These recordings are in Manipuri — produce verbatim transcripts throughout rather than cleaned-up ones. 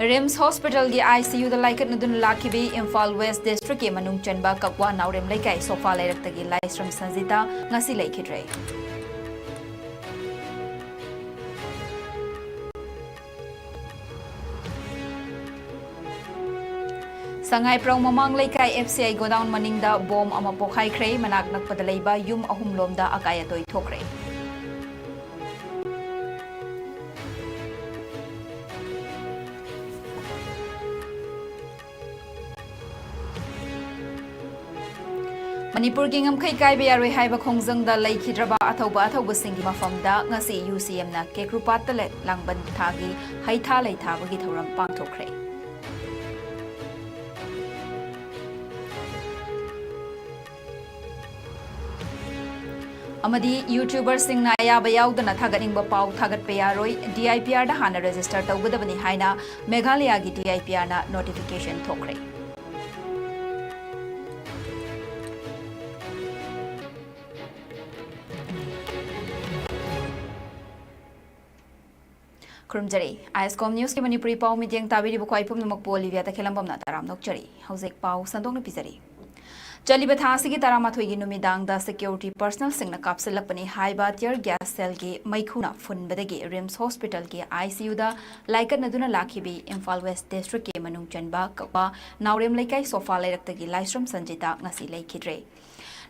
ꯔꯤꯝꯁ ꯍꯣꯁꯄꯤꯇꯥꯜꯒꯤ ꯑꯥꯏ ꯁꯤ ꯌꯨꯗ ꯂꯥꯏꯀꯠꯅꯗꯨꯅ ꯂꯥꯛꯈꯤꯕꯤ ꯏꯝꯐꯥꯜ ꯋꯦꯁ ꯗꯤꯁꯇ꯭ꯔꯤꯛꯀꯤ ꯃꯅꯨꯡ ꯆꯟꯕ ꯀꯛꯋꯥ ꯅꯥꯎꯔꯦꯝ ꯂꯩꯀꯥꯏ ꯁꯣꯐꯥ ꯂꯩꯔꯛꯇꯒꯤ ꯂꯥꯏꯁ꯭ꯔꯝ ꯁꯟꯖꯤꯇꯥ ꯉꯁꯤ ꯂꯩꯈꯤꯗ꯭ꯔꯦ꯫ ꯁꯉꯥꯏꯄ꯭ꯔꯧ ꯃꯃꯥꯡ ꯂꯩꯀꯥꯏ ꯑꯦꯐ ꯁꯤ ꯑꯥꯏ ꯒꯣꯗꯥꯎꯟ ꯃꯅꯤꯡꯗ ꯕꯣꯝ ꯑꯃ ꯄꯣꯈꯥꯏꯈ꯭ꯔꯦ꯫ ꯃꯅꯥꯛ ꯅꯛꯄꯗ ꯂꯩꯕ ꯌꯨꯝ ꯑꯍꯨꯝ ꯂꯣꯝꯗ ꯑꯀꯥꯏ ꯑꯇꯣꯏ ꯊꯣꯛꯈ꯭ꯔꯦ꯫ ꯃꯅꯤꯄꯨꯔꯒꯤ ꯉꯝꯈꯩ ꯀꯥꯏꯕ ꯌꯥꯔꯣꯏ ꯍꯥꯏꯕ ꯈꯣꯡꯖꯪꯗ ꯂꯩꯈꯤꯗ꯭ꯔꯕ ꯑꯊꯧꯕ ꯑꯊꯧꯕꯁꯤꯡꯒꯤ ꯃꯐꯝꯗ ꯉꯁꯤ ꯌꯨ ꯁꯤ ꯑꯦꯝꯅ ꯀꯦꯀ꯭ꯔꯨꯄꯥꯠꯇ ꯂꯦ-, ꯂꯥꯡꯕꯟ ꯊꯥꯒꯤ ꯍꯩꯊꯥ ꯂꯩꯊꯥꯕꯒꯤ ꯊꯧꯔꯝ ꯄꯥꯡꯊꯣꯛꯈ꯭ꯔꯦ꯫ ꯑꯃꯗꯤ YouTuberꯁꯤꯡꯅ ꯑꯌꯥꯕ ꯌꯥꯎꯗꯅ ꯊꯥꯒꯠꯅꯤꯡꯕ ꯄꯥꯎ ꯊꯥꯒꯠꯄ ꯌꯥꯔꯣꯏ, ꯗꯤ ꯑꯥꯏ ꯄꯤ ꯑꯥꯔꯗ ꯍꯥꯟꯅ register ꯇꯧꯒꯗꯕꯅꯤ ꯍꯥꯏꯅ ꯃꯦꯘꯥꯂꯌꯥꯒꯤ ꯗꯤ ꯑꯥꯏ ꯄꯤ ꯑꯥꯔꯅ notification ꯊꯣꯛꯈ꯭ꯔꯦ꯫ ꯈꯨꯔꯨꯝꯖꯔꯤ꯫ ISCOM Newsꯀꯤ ꯃꯅꯤꯄꯨꯔꯤ ꯄꯥꯎ ꯃꯤꯠꯌꯦꯡ ꯇꯥꯕꯤꯔꯤꯕ ꯈ꯭ꯋꯥꯏ ꯄꯨꯝꯅꯃꯛꯄꯨ ꯑꯣꯂꯤꯚꯤꯌꯥ ꯇꯈꯦꯂꯝꯕꯝꯅ ꯇꯔꯥꯝꯅ ꯑꯣꯛꯆꯔꯤ꯫ ꯍꯧꯖꯤꯛ ꯄꯥꯎ ꯁꯟꯗꯣꯛꯅ ꯄꯤꯖꯔꯤ꯫ ꯆꯠꯂꯤꯕ ꯊꯥ ꯑꯁꯤꯒꯤ ꯇꯔꯥꯃꯥꯊꯣꯏꯒꯤ ꯅꯨꯃꯤꯗꯥꯡꯗ security personnelꯁꯤꯡꯅ ꯀꯥꯞꯁꯤꯜꯂꯛꯄꯅꯤ ꯍꯥꯏꯕ tear gas shellꯒꯤ ꯃꯩꯈꯨꯅ ꯐꯨꯟꯕꯗꯒꯤ ꯔꯤꯝꯁ ꯍꯣꯁꯄꯤꯇꯥꯜꯒꯤ ICUꯗ ꯂꯥꯏꯀꯠꯅꯗꯨꯅ ꯂꯥꯛꯈꯤꯕꯤ ꯏꯝꯐꯥꯜ ꯋꯦꯁ ꯗꯤꯁꯇ꯭ꯔꯤꯛꯀꯤ ꯃꯅꯨꯡ ꯆꯟꯕ ꯀꯛꯋꯥ ꯅꯥꯎꯔꯦꯝ ꯂꯩꯀꯥꯏ ꯁꯣꯐꯥ ꯂꯩꯔꯛꯇꯒꯤ ꯂꯥꯏꯁ꯭ꯔꯝ ꯁꯟꯖꯤꯇꯥ ꯉꯁꯤ ꯂꯩꯈꯤꯗ꯭ꯔꯦ꯫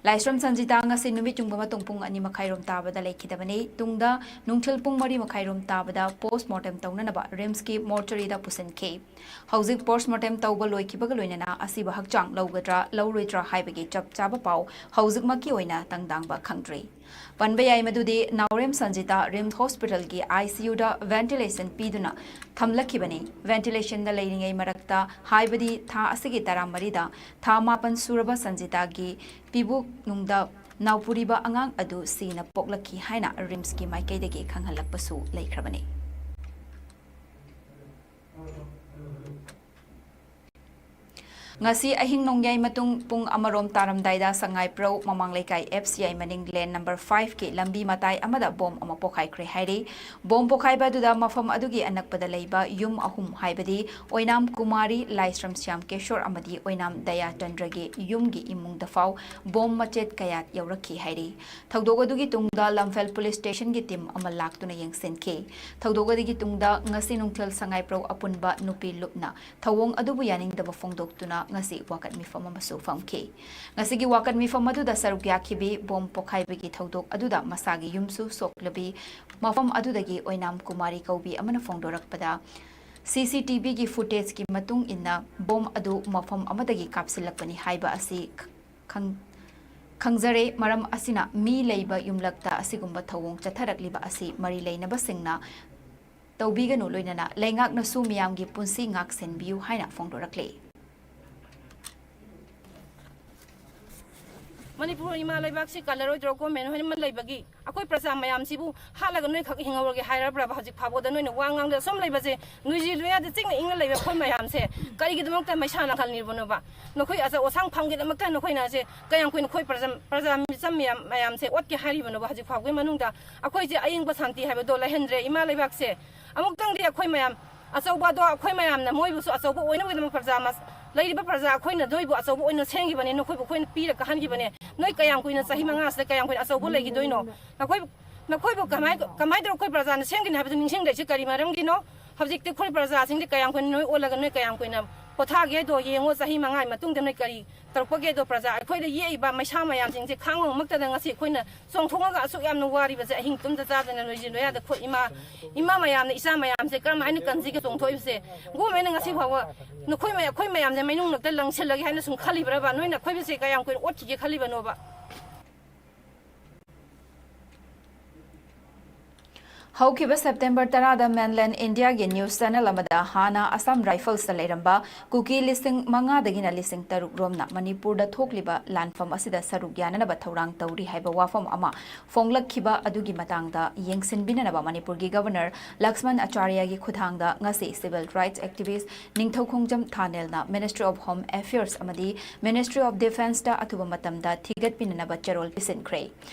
ꯂꯥꯏꯁ꯭ꯔꯝ ꯁꯟꯖꯤꯇꯥ ꯉꯁꯤ ꯅꯨꯃꯤꯠ ꯌꯨꯡꯕ ꯃꯇꯨꯡ ꯄꯨꯡ ꯑꯅꯤ ꯃꯈꯥꯏꯔꯣꯝ ꯇꯥꯕꯗ ꯂꯩꯈꯤꯗꯕꯅꯤ꯫ ꯇꯨꯡꯗ ꯅꯨꯡꯊꯤꯜ ꯄꯨꯡ ꯃꯔꯤ ꯃꯈꯥꯏꯔꯣꯝ ꯇꯥꯕꯗ post mortem ꯇꯧꯅꯅꯕ ꯔꯤꯝꯁꯀꯤ mortuaryꯗ ꯄꯨꯁꯤꯟꯈꯤ꯫ ꯍꯧꯖꯤꯛ post mortem ꯇꯧꯕ ꯂꯣꯏꯈꯤꯕꯒ ꯂꯣꯏꯅꯅ ꯑꯁꯤꯕ ꯍꯛꯆꯥꯡ ꯂꯧꯒꯗ꯭ꯔꯥ ꯂꯧꯔꯣꯏꯗ꯭ꯔꯥ ꯍꯥꯏꯕꯒꯤ ꯆꯞ ꯆꯥꯕ ꯄꯥꯎ ꯍꯧꯖꯤꯛꯃꯛꯀꯤ ꯑꯣꯏꯅ ꯇꯪꯗꯥꯡꯕ ꯈꯪꯗ꯭ꯔꯤ꯫ ꯄꯟꯕ ꯌꯥꯏ ꯃꯗꯨꯗꯤ ꯅꯥꯎꯔꯦꯝ ꯁꯟꯖꯤꯇꯥ ꯔꯤꯝꯁ ꯍꯣꯁꯄꯤꯇꯥꯜꯒꯤ ICUꯗ ventilation ꯄꯤꯗꯨꯅ ꯊꯝꯂꯛꯈꯤꯕꯅꯤ꯫ Ventilationꯗ ꯂꯩꯔꯤꯉꯩ ꯃꯔꯛꯇ, ꯍꯥꯏꯕꯗꯤ ꯊꯥ ꯑꯁꯤꯒꯤ ꯇꯔꯥꯃꯔꯤꯗ ꯊꯥ ꯃꯥꯄꯟ ꯁꯨꯔꯕ ꯁꯟꯖꯤꯇꯥꯒꯤ ꯄꯤꯕꯨꯛꯅꯨꯡꯗ ꯅꯥꯎꯄꯨꯔꯤꯕ ꯑꯉꯥꯡ ꯑꯗꯨ ꯁꯤꯅ ꯄꯣꯛꯂꯛꯈꯤ ꯍꯥꯏꯅ ꯔꯤꯝꯁꯀꯤ ꯃꯥꯏꯀꯩꯗꯒꯤ ꯈꯪꯍꯜꯂꯛꯄꯁꯨ ꯂꯩꯈ꯭ꯔꯕꯅꯤ꯫ ꯉꯁꯤ ꯑꯍꯤꯡ ꯅꯣꯡꯌꯥꯏ ꯃꯇꯨꯡ ꯄꯨꯡ ꯑꯃꯔꯣꯝ ꯇꯥꯔꯝꯗꯥꯏꯗ ꯁꯉꯥꯏꯄ꯭ꯔꯧ ꯃꯃꯥꯡ ꯂꯩꯀꯥꯏ F C I ꯃꯅꯤꯡ lane number five ꯀꯤ ꯂꯝꯕꯤ ꯃꯇꯥꯏ ꯑꯃꯗ ꯕꯣꯝ ꯑꯃ ꯄꯣꯈꯥꯏꯈ꯭ꯔꯦ ꯍꯥꯏꯔꯤ꯫ ꯕꯣꯝ ꯄꯣꯈꯥꯏꯕ ꯑꯗꯨꯗ ꯃꯐꯝ ꯑꯗꯨꯒꯤ ꯑꯅꯛꯄꯗ ꯂꯩꯕ ꯌꯨꯝ ꯑꯍꯨꯝ ꯍꯥꯏꯕꯗꯤ ꯑꯣꯏꯅꯥꯝ ꯀꯨꯃꯥꯔꯤ, ꯂꯥꯏꯁ꯭ꯔꯝ ꯁ꯭ꯌꯥꯝ ꯀꯦꯁꯣꯔ ꯑꯃꯗꯤ ꯑꯣꯏꯅꯥꯝ ꯗꯌꯥꯆꯟꯗ꯭ꯔꯒꯤ ꯌꯨꯝꯒꯤ ꯏꯃꯨꯡꯗ ꯐꯥꯎ ꯕꯣꯝ ꯃꯆꯦꯠ ꯀꯌꯥ ꯌꯧꯔꯛꯈꯤ ꯍꯥꯏꯔꯤ꯫ ꯊꯧꯗꯣꯛ ꯑꯗꯨꯒꯤ ꯇꯨꯡꯗ ꯂꯝꯐꯦꯜ police station ꯒꯤ team ꯑꯃ ꯂꯥꯛꯇꯨꯅ ꯌꯦꯡꯁꯤꯟꯈꯤ꯫ ꯊꯧꯗꯣꯛ ꯑꯗꯨꯒꯤ ꯇꯨꯡꯗ ꯉꯁꯤ ꯅꯨꯡꯊꯤꯜ ꯁꯉꯥꯏꯄ꯭ꯔꯧ ꯑꯄꯨꯟꯕ ꯅꯨꯄꯤ ꯂꯨꯞꯅ ꯊꯧꯑꯣꯡ ꯑꯗꯨꯕꯨ ꯌꯥꯅꯤꯡꯗꯕ ꯐꯣꯡꯗꯣꯛꯇꯨꯅ ꯉꯁꯤ ꯋꯥꯀꯠ ꯃꯤꯐꯝ ꯑꯃꯁꯨ ꯐꯝꯈꯤ꯫ ꯉꯁꯤꯒꯤ ꯋꯥꯀꯠ ꯃꯤꯐꯝ ꯑꯗꯨꯗ ꯁꯔꯨꯛ ꯌꯥꯈꯤꯕꯤ ꯕꯣꯝ ꯄꯣꯈꯥꯏꯕꯒꯤ ꯊꯧꯗꯣꯛ ꯑꯗꯨꯗ ꯃꯁꯥꯒꯤ ꯌꯨꯝꯁꯨ ꯁꯣꯛꯂꯕꯤ ꯃꯐꯝ ꯑꯗꯨꯗꯒꯤ ꯑꯣꯏꯅꯥꯝ ꯀꯨꯃꯥꯔꯤ ꯀꯧꯕꯤ ꯑꯃꯅ ꯐꯣꯡꯗꯣꯔꯛꯄꯗ, C C T V ꯒꯤ footage ꯀꯤ ꯃꯇꯨꯡ ꯏꯟꯅ ꯕꯣꯝ ꯑꯗꯨ ꯃꯐꯝ ꯑꯃꯗꯒꯤ ꯀꯥꯞꯁꯤꯜꯂꯛꯄꯅꯤ ꯍꯥꯏꯕ ꯑꯁꯤ ꯈꯪ-, ꯈꯪꯖꯔꯦ꯫ ꯃꯔꯝ ꯑꯁꯤꯅ ꯃꯤ ꯂꯩꯕ ꯌꯨꯝꯂꯛꯇ ꯑꯁꯤꯒꯨꯝꯕ ꯊꯧꯑꯣꯡ ꯆꯠꯊꯔꯛꯂꯤꯕ ꯑꯁꯤ ꯃꯔꯤ ꯂꯩꯅꯕꯁꯤꯡꯅ ꯇꯧꯕꯤꯒꯅꯨ, ꯂꯣꯏꯅꯅ ꯂꯩꯉꯥꯛꯅꯁꯨ ꯃꯤꯌꯥꯝꯒꯤ ꯄꯨꯟꯁꯤ ꯉꯥꯛ-ꯁꯦꯟꯕꯤꯌꯨ ꯍꯥꯏꯅ ꯐꯣꯡꯗꯣꯔꯛꯂꯤ꯫ ꯃꯅꯤꯄꯨꯔ ꯏꯃꯥ ꯂꯩꯕꯥꯛꯁꯤ ꯀꯜꯂꯔꯣꯏꯗ꯭ꯔꯣ? Government ꯍꯣꯏꯅ ꯂꯩꯕꯒꯤ ꯑꯩꯈꯣꯏ ꯄ꯭ꯔꯖꯥ ꯃꯌꯥꯝꯁꯤꯕꯨ ꯍꯥꯠꯂꯒ ꯅꯣꯏ ꯈꯛ ꯍꯤꯡꯍꯧꯔꯒꯦ ꯍꯥꯏꯔꯕ꯭ꯔꯕ? ꯍꯧꯖꯤꯛ ꯐꯥꯎꯕꯗ ꯅꯣꯏꯅ ꯋꯥ ꯉꯥꯡꯗ ꯁꯨꯝ ꯂꯩꯕꯁꯦ, ꯅꯣꯏꯖꯤ ꯂꯣꯌꯥꯗ ꯆꯤꯛꯅ ꯏꯪꯅ ꯂꯩꯕ ꯑꯩꯈꯣꯏ ꯃꯌꯥꯝꯁꯦ ꯀꯔꯤꯒꯤꯗꯃꯛꯇ ꯃꯩꯁꯥ ꯂꯥꯡꯍꯜꯂꯤꯕꯅꯣꯕ? ꯅꯈꯣꯏ ꯑꯆꯧ ꯑꯁꯥꯡ ꯐꯝꯒꯤꯗꯃꯛꯇ ꯅꯈꯣꯏꯅ ꯁꯦ ꯀꯌꯥꯝ ꯀꯨꯏꯅ ꯑꯩꯈꯣꯏ ꯄ꯭ꯔꯖꯥ, ꯄ꯭ꯔꯖꯥ ꯃꯤꯆꯝ ꯃꯌꯥꯝ, ꯃꯌꯥꯝꯁꯦ ꯑꯣꯠꯀꯦ ꯍꯥꯏꯔꯤꯕꯅꯣꯕ? ꯍꯧꯖꯤꯛ ꯐꯥꯎꯕꯒꯤ ꯃꯅꯨꯡꯗ ꯑꯩꯈꯣꯏꯁꯦ ꯑꯌꯤꯡꯕ ꯁꯥꯟꯇꯤ ꯍꯥꯏꯕꯗꯣ ꯂꯩꯍꯟꯗ꯭ꯔꯦ ꯏꯃꯥ ꯂꯩꯕꯥꯛꯁꯦ꯫ ꯑꯃꯨꯛꯇꯪꯗꯤ ꯑꯩꯈꯣꯏ ꯃꯌꯥꯝ ꯑꯆꯧꯕ ꯑꯗꯣ ꯑꯩꯈꯣꯏ ꯃꯌꯥꯝꯅ ꯃꯣꯏꯕꯨꯁꯨ ꯑꯆꯧꯕ ꯑꯣꯏꯅꯕꯒꯤꯗꯃꯛ ꯄ꯭ꯔꯖꯥ ꯃꯁ-, ꯂꯩꯔꯤꯕ ꯄ꯭ꯔꯖꯥ ꯑꯩꯈꯣꯏꯅ ꯅꯣꯏꯕꯨ ꯑꯆꯧꯕ ꯑꯣꯏꯅ ꯁꯦꯝꯈꯤꯕꯅꯦ, ꯅꯈꯣꯏꯕꯨ ꯑꯩꯈꯣꯏꯅ ꯄꯤꯔ ꯀꯥꯍꯟꯈꯤꯕꯅꯦ꯫ ꯅꯣꯏ ꯀꯌꯥꯝ ꯀꯨꯏꯅ, ꯆꯍꯤ ꯃꯉꯥꯁꯤꯗ ꯀꯌꯥꯝ ꯀꯨꯏꯅ ꯑꯆꯧꯕ ꯂꯩꯈꯤꯗꯣꯏꯅꯣ? ꯅꯈꯣꯏ, ꯅꯈꯣꯏꯕꯨ ꯀꯃꯥꯏ, ꯀꯃꯥꯏꯅ ꯇꯧꯔꯒ ꯑꯩꯈꯣꯏ ꯄ꯭ꯔꯖꯥꯅ ꯁꯦꯝꯒꯅꯤ ꯍꯥꯏꯕꯗꯨ ꯅꯤꯡꯁꯤꯡꯗ꯭ꯔꯤꯁꯤ ꯀꯔꯤ ꯃꯔꯝꯒꯤꯅꯣ? ꯍꯧꯖꯤꯛꯇꯤ ꯑꯩꯈꯣꯏ ꯄ꯭ꯔꯖꯥꯁꯤꯡꯗꯤ ꯀꯌꯥꯝ ꯀꯨꯏꯅ ꯅꯣꯏ ꯑꯣꯠꯂꯒ ꯅꯣꯏ ꯀꯌꯥꯝ ꯀꯨꯏꯅ ꯄꯣꯊꯥꯒꯦ ꯍꯥꯏꯗꯣ ꯌꯦꯡꯉꯣ꯫ ꯆꯍꯤ ꯃꯉꯥꯒꯤ ꯃꯇꯨꯡꯗ ꯅꯣꯏ ꯀꯔꯤ ꯇꯧꯔꯛꯄꯒꯦꯗꯣ, ꯄ꯭ꯔꯖꯥ ꯑꯩꯈꯣꯏꯗ ꯌꯦꯛꯏꯕ ꯃꯩꯁꯥ ꯃꯌꯥꯝꯁꯤꯡꯁꯦ ꯈꯥꯡꯕ ꯉꯝꯃꯛꯇꯗꯅ ꯉꯁꯤ ꯑꯩꯈꯣꯏꯅ ꯆꯣꯡꯊꯣꯛꯑꯒ ꯑꯁꯨꯛ ꯌꯥꯝꯅ ꯋꯥꯔꯤꯕꯁꯦ, ꯑꯍꯤꯡ ꯇꯨꯝꯗ ꯆꯥꯗꯅ ꯂꯣꯏꯖꯤꯟ ꯂꯣꯌꯥꯗ ꯑꯩꯈꯣꯏ ꯏꯃꯥ, ꯏꯃꯥ ꯃꯌꯥꯝꯅ, ꯏꯆꯥ ꯃꯌꯥꯝꯁꯦ ꯀꯔꯝꯍꯥꯏꯅ ꯀꯟꯁꯤꯒꯦ ꯆꯣꯡꯊꯣꯛꯏꯕꯁꯦ? ꯒꯣꯔꯃꯦꯟꯅ ꯉꯁꯤ ꯐꯥꯎꯕ ꯅꯈꯣꯏ ꯃꯌꯥꯝ, ꯑꯩꯈꯣꯏ ꯃꯌꯥꯝꯁꯦ ꯃꯩꯅꯨꯡꯂꯛꯇ ꯂꯪꯁꯤꯜꯂꯒꯦ ꯍꯥꯏꯅ ꯁꯨꯝ ꯈꯜꯂꯤꯕ꯭ꯔꯕ? ꯅꯣꯏꯅ ꯑꯩꯈꯣꯏꯕꯨꯁꯦ ꯀꯌꯥꯝ ꯀꯨꯏꯅ ꯑꯣꯠꯈꯤꯒꯦ ꯈꯜꯂꯤꯕꯅꯣꯕ? ꯍꯧꯈꯤꯕ ꯁꯦꯞꯇꯦꯝꯕꯔ ꯇꯔꯥꯗ mainland India ꯒꯤ news channel ꯑꯃꯗ ꯍꯥꯟꯅ Assam Rifles ꯇ ꯂꯩꯔꯝꯕ ꯀꯨꯀꯤ ꯂꯤꯁꯤꯡ ꯃꯉꯥꯗꯒꯤꯅ ꯂꯤꯁꯤꯡ ꯇꯔꯨꯛ ꯔꯣꯝꯅ ꯃꯅꯤꯄꯨꯔꯗ ꯊꯣꯛꯂꯤꯕ ꯂꯥꯟꯐꯝ ꯑꯁꯤꯗ ꯁꯔꯨꯛ ꯌꯥꯅꯅꯕ ꯊꯧꯔꯥꯡ ꯇꯧꯔꯤ ꯍꯥꯏꯕ ꯋꯥꯐꯝ ꯑꯃ ꯐꯣꯡꯂꯛꯈꯤꯕ ꯑꯗꯨꯒꯤ ꯃꯇꯥꯡꯗ ꯌꯦꯡꯁꯤꯟꯕꯤꯅꯅꯕ ꯃꯅꯤꯄꯨꯔꯒꯤ Governor ꯂꯛꯁꯃꯟ ꯑꯆꯥꯔꯌꯒꯤ ꯈꯨꯠꯊꯥꯡꯗ ꯉꯁꯤ civil rights activist ꯅꯤꯡꯊꯧꯈꯣꯡꯖꯝ ꯊꯥꯅꯦꯜꯅ Ministry of Home Affairs ꯑꯃꯗꯤ Ministry of Defence ꯇ ꯑꯊꯨꯕ ꯃꯇꯝꯗ ꯊꯤꯒꯠꯄꯤꯅꯅꯕ ꯆꯦꯔꯣꯜ ꯄꯤꯁꯤꯟꯈ꯭ꯔꯦ꯫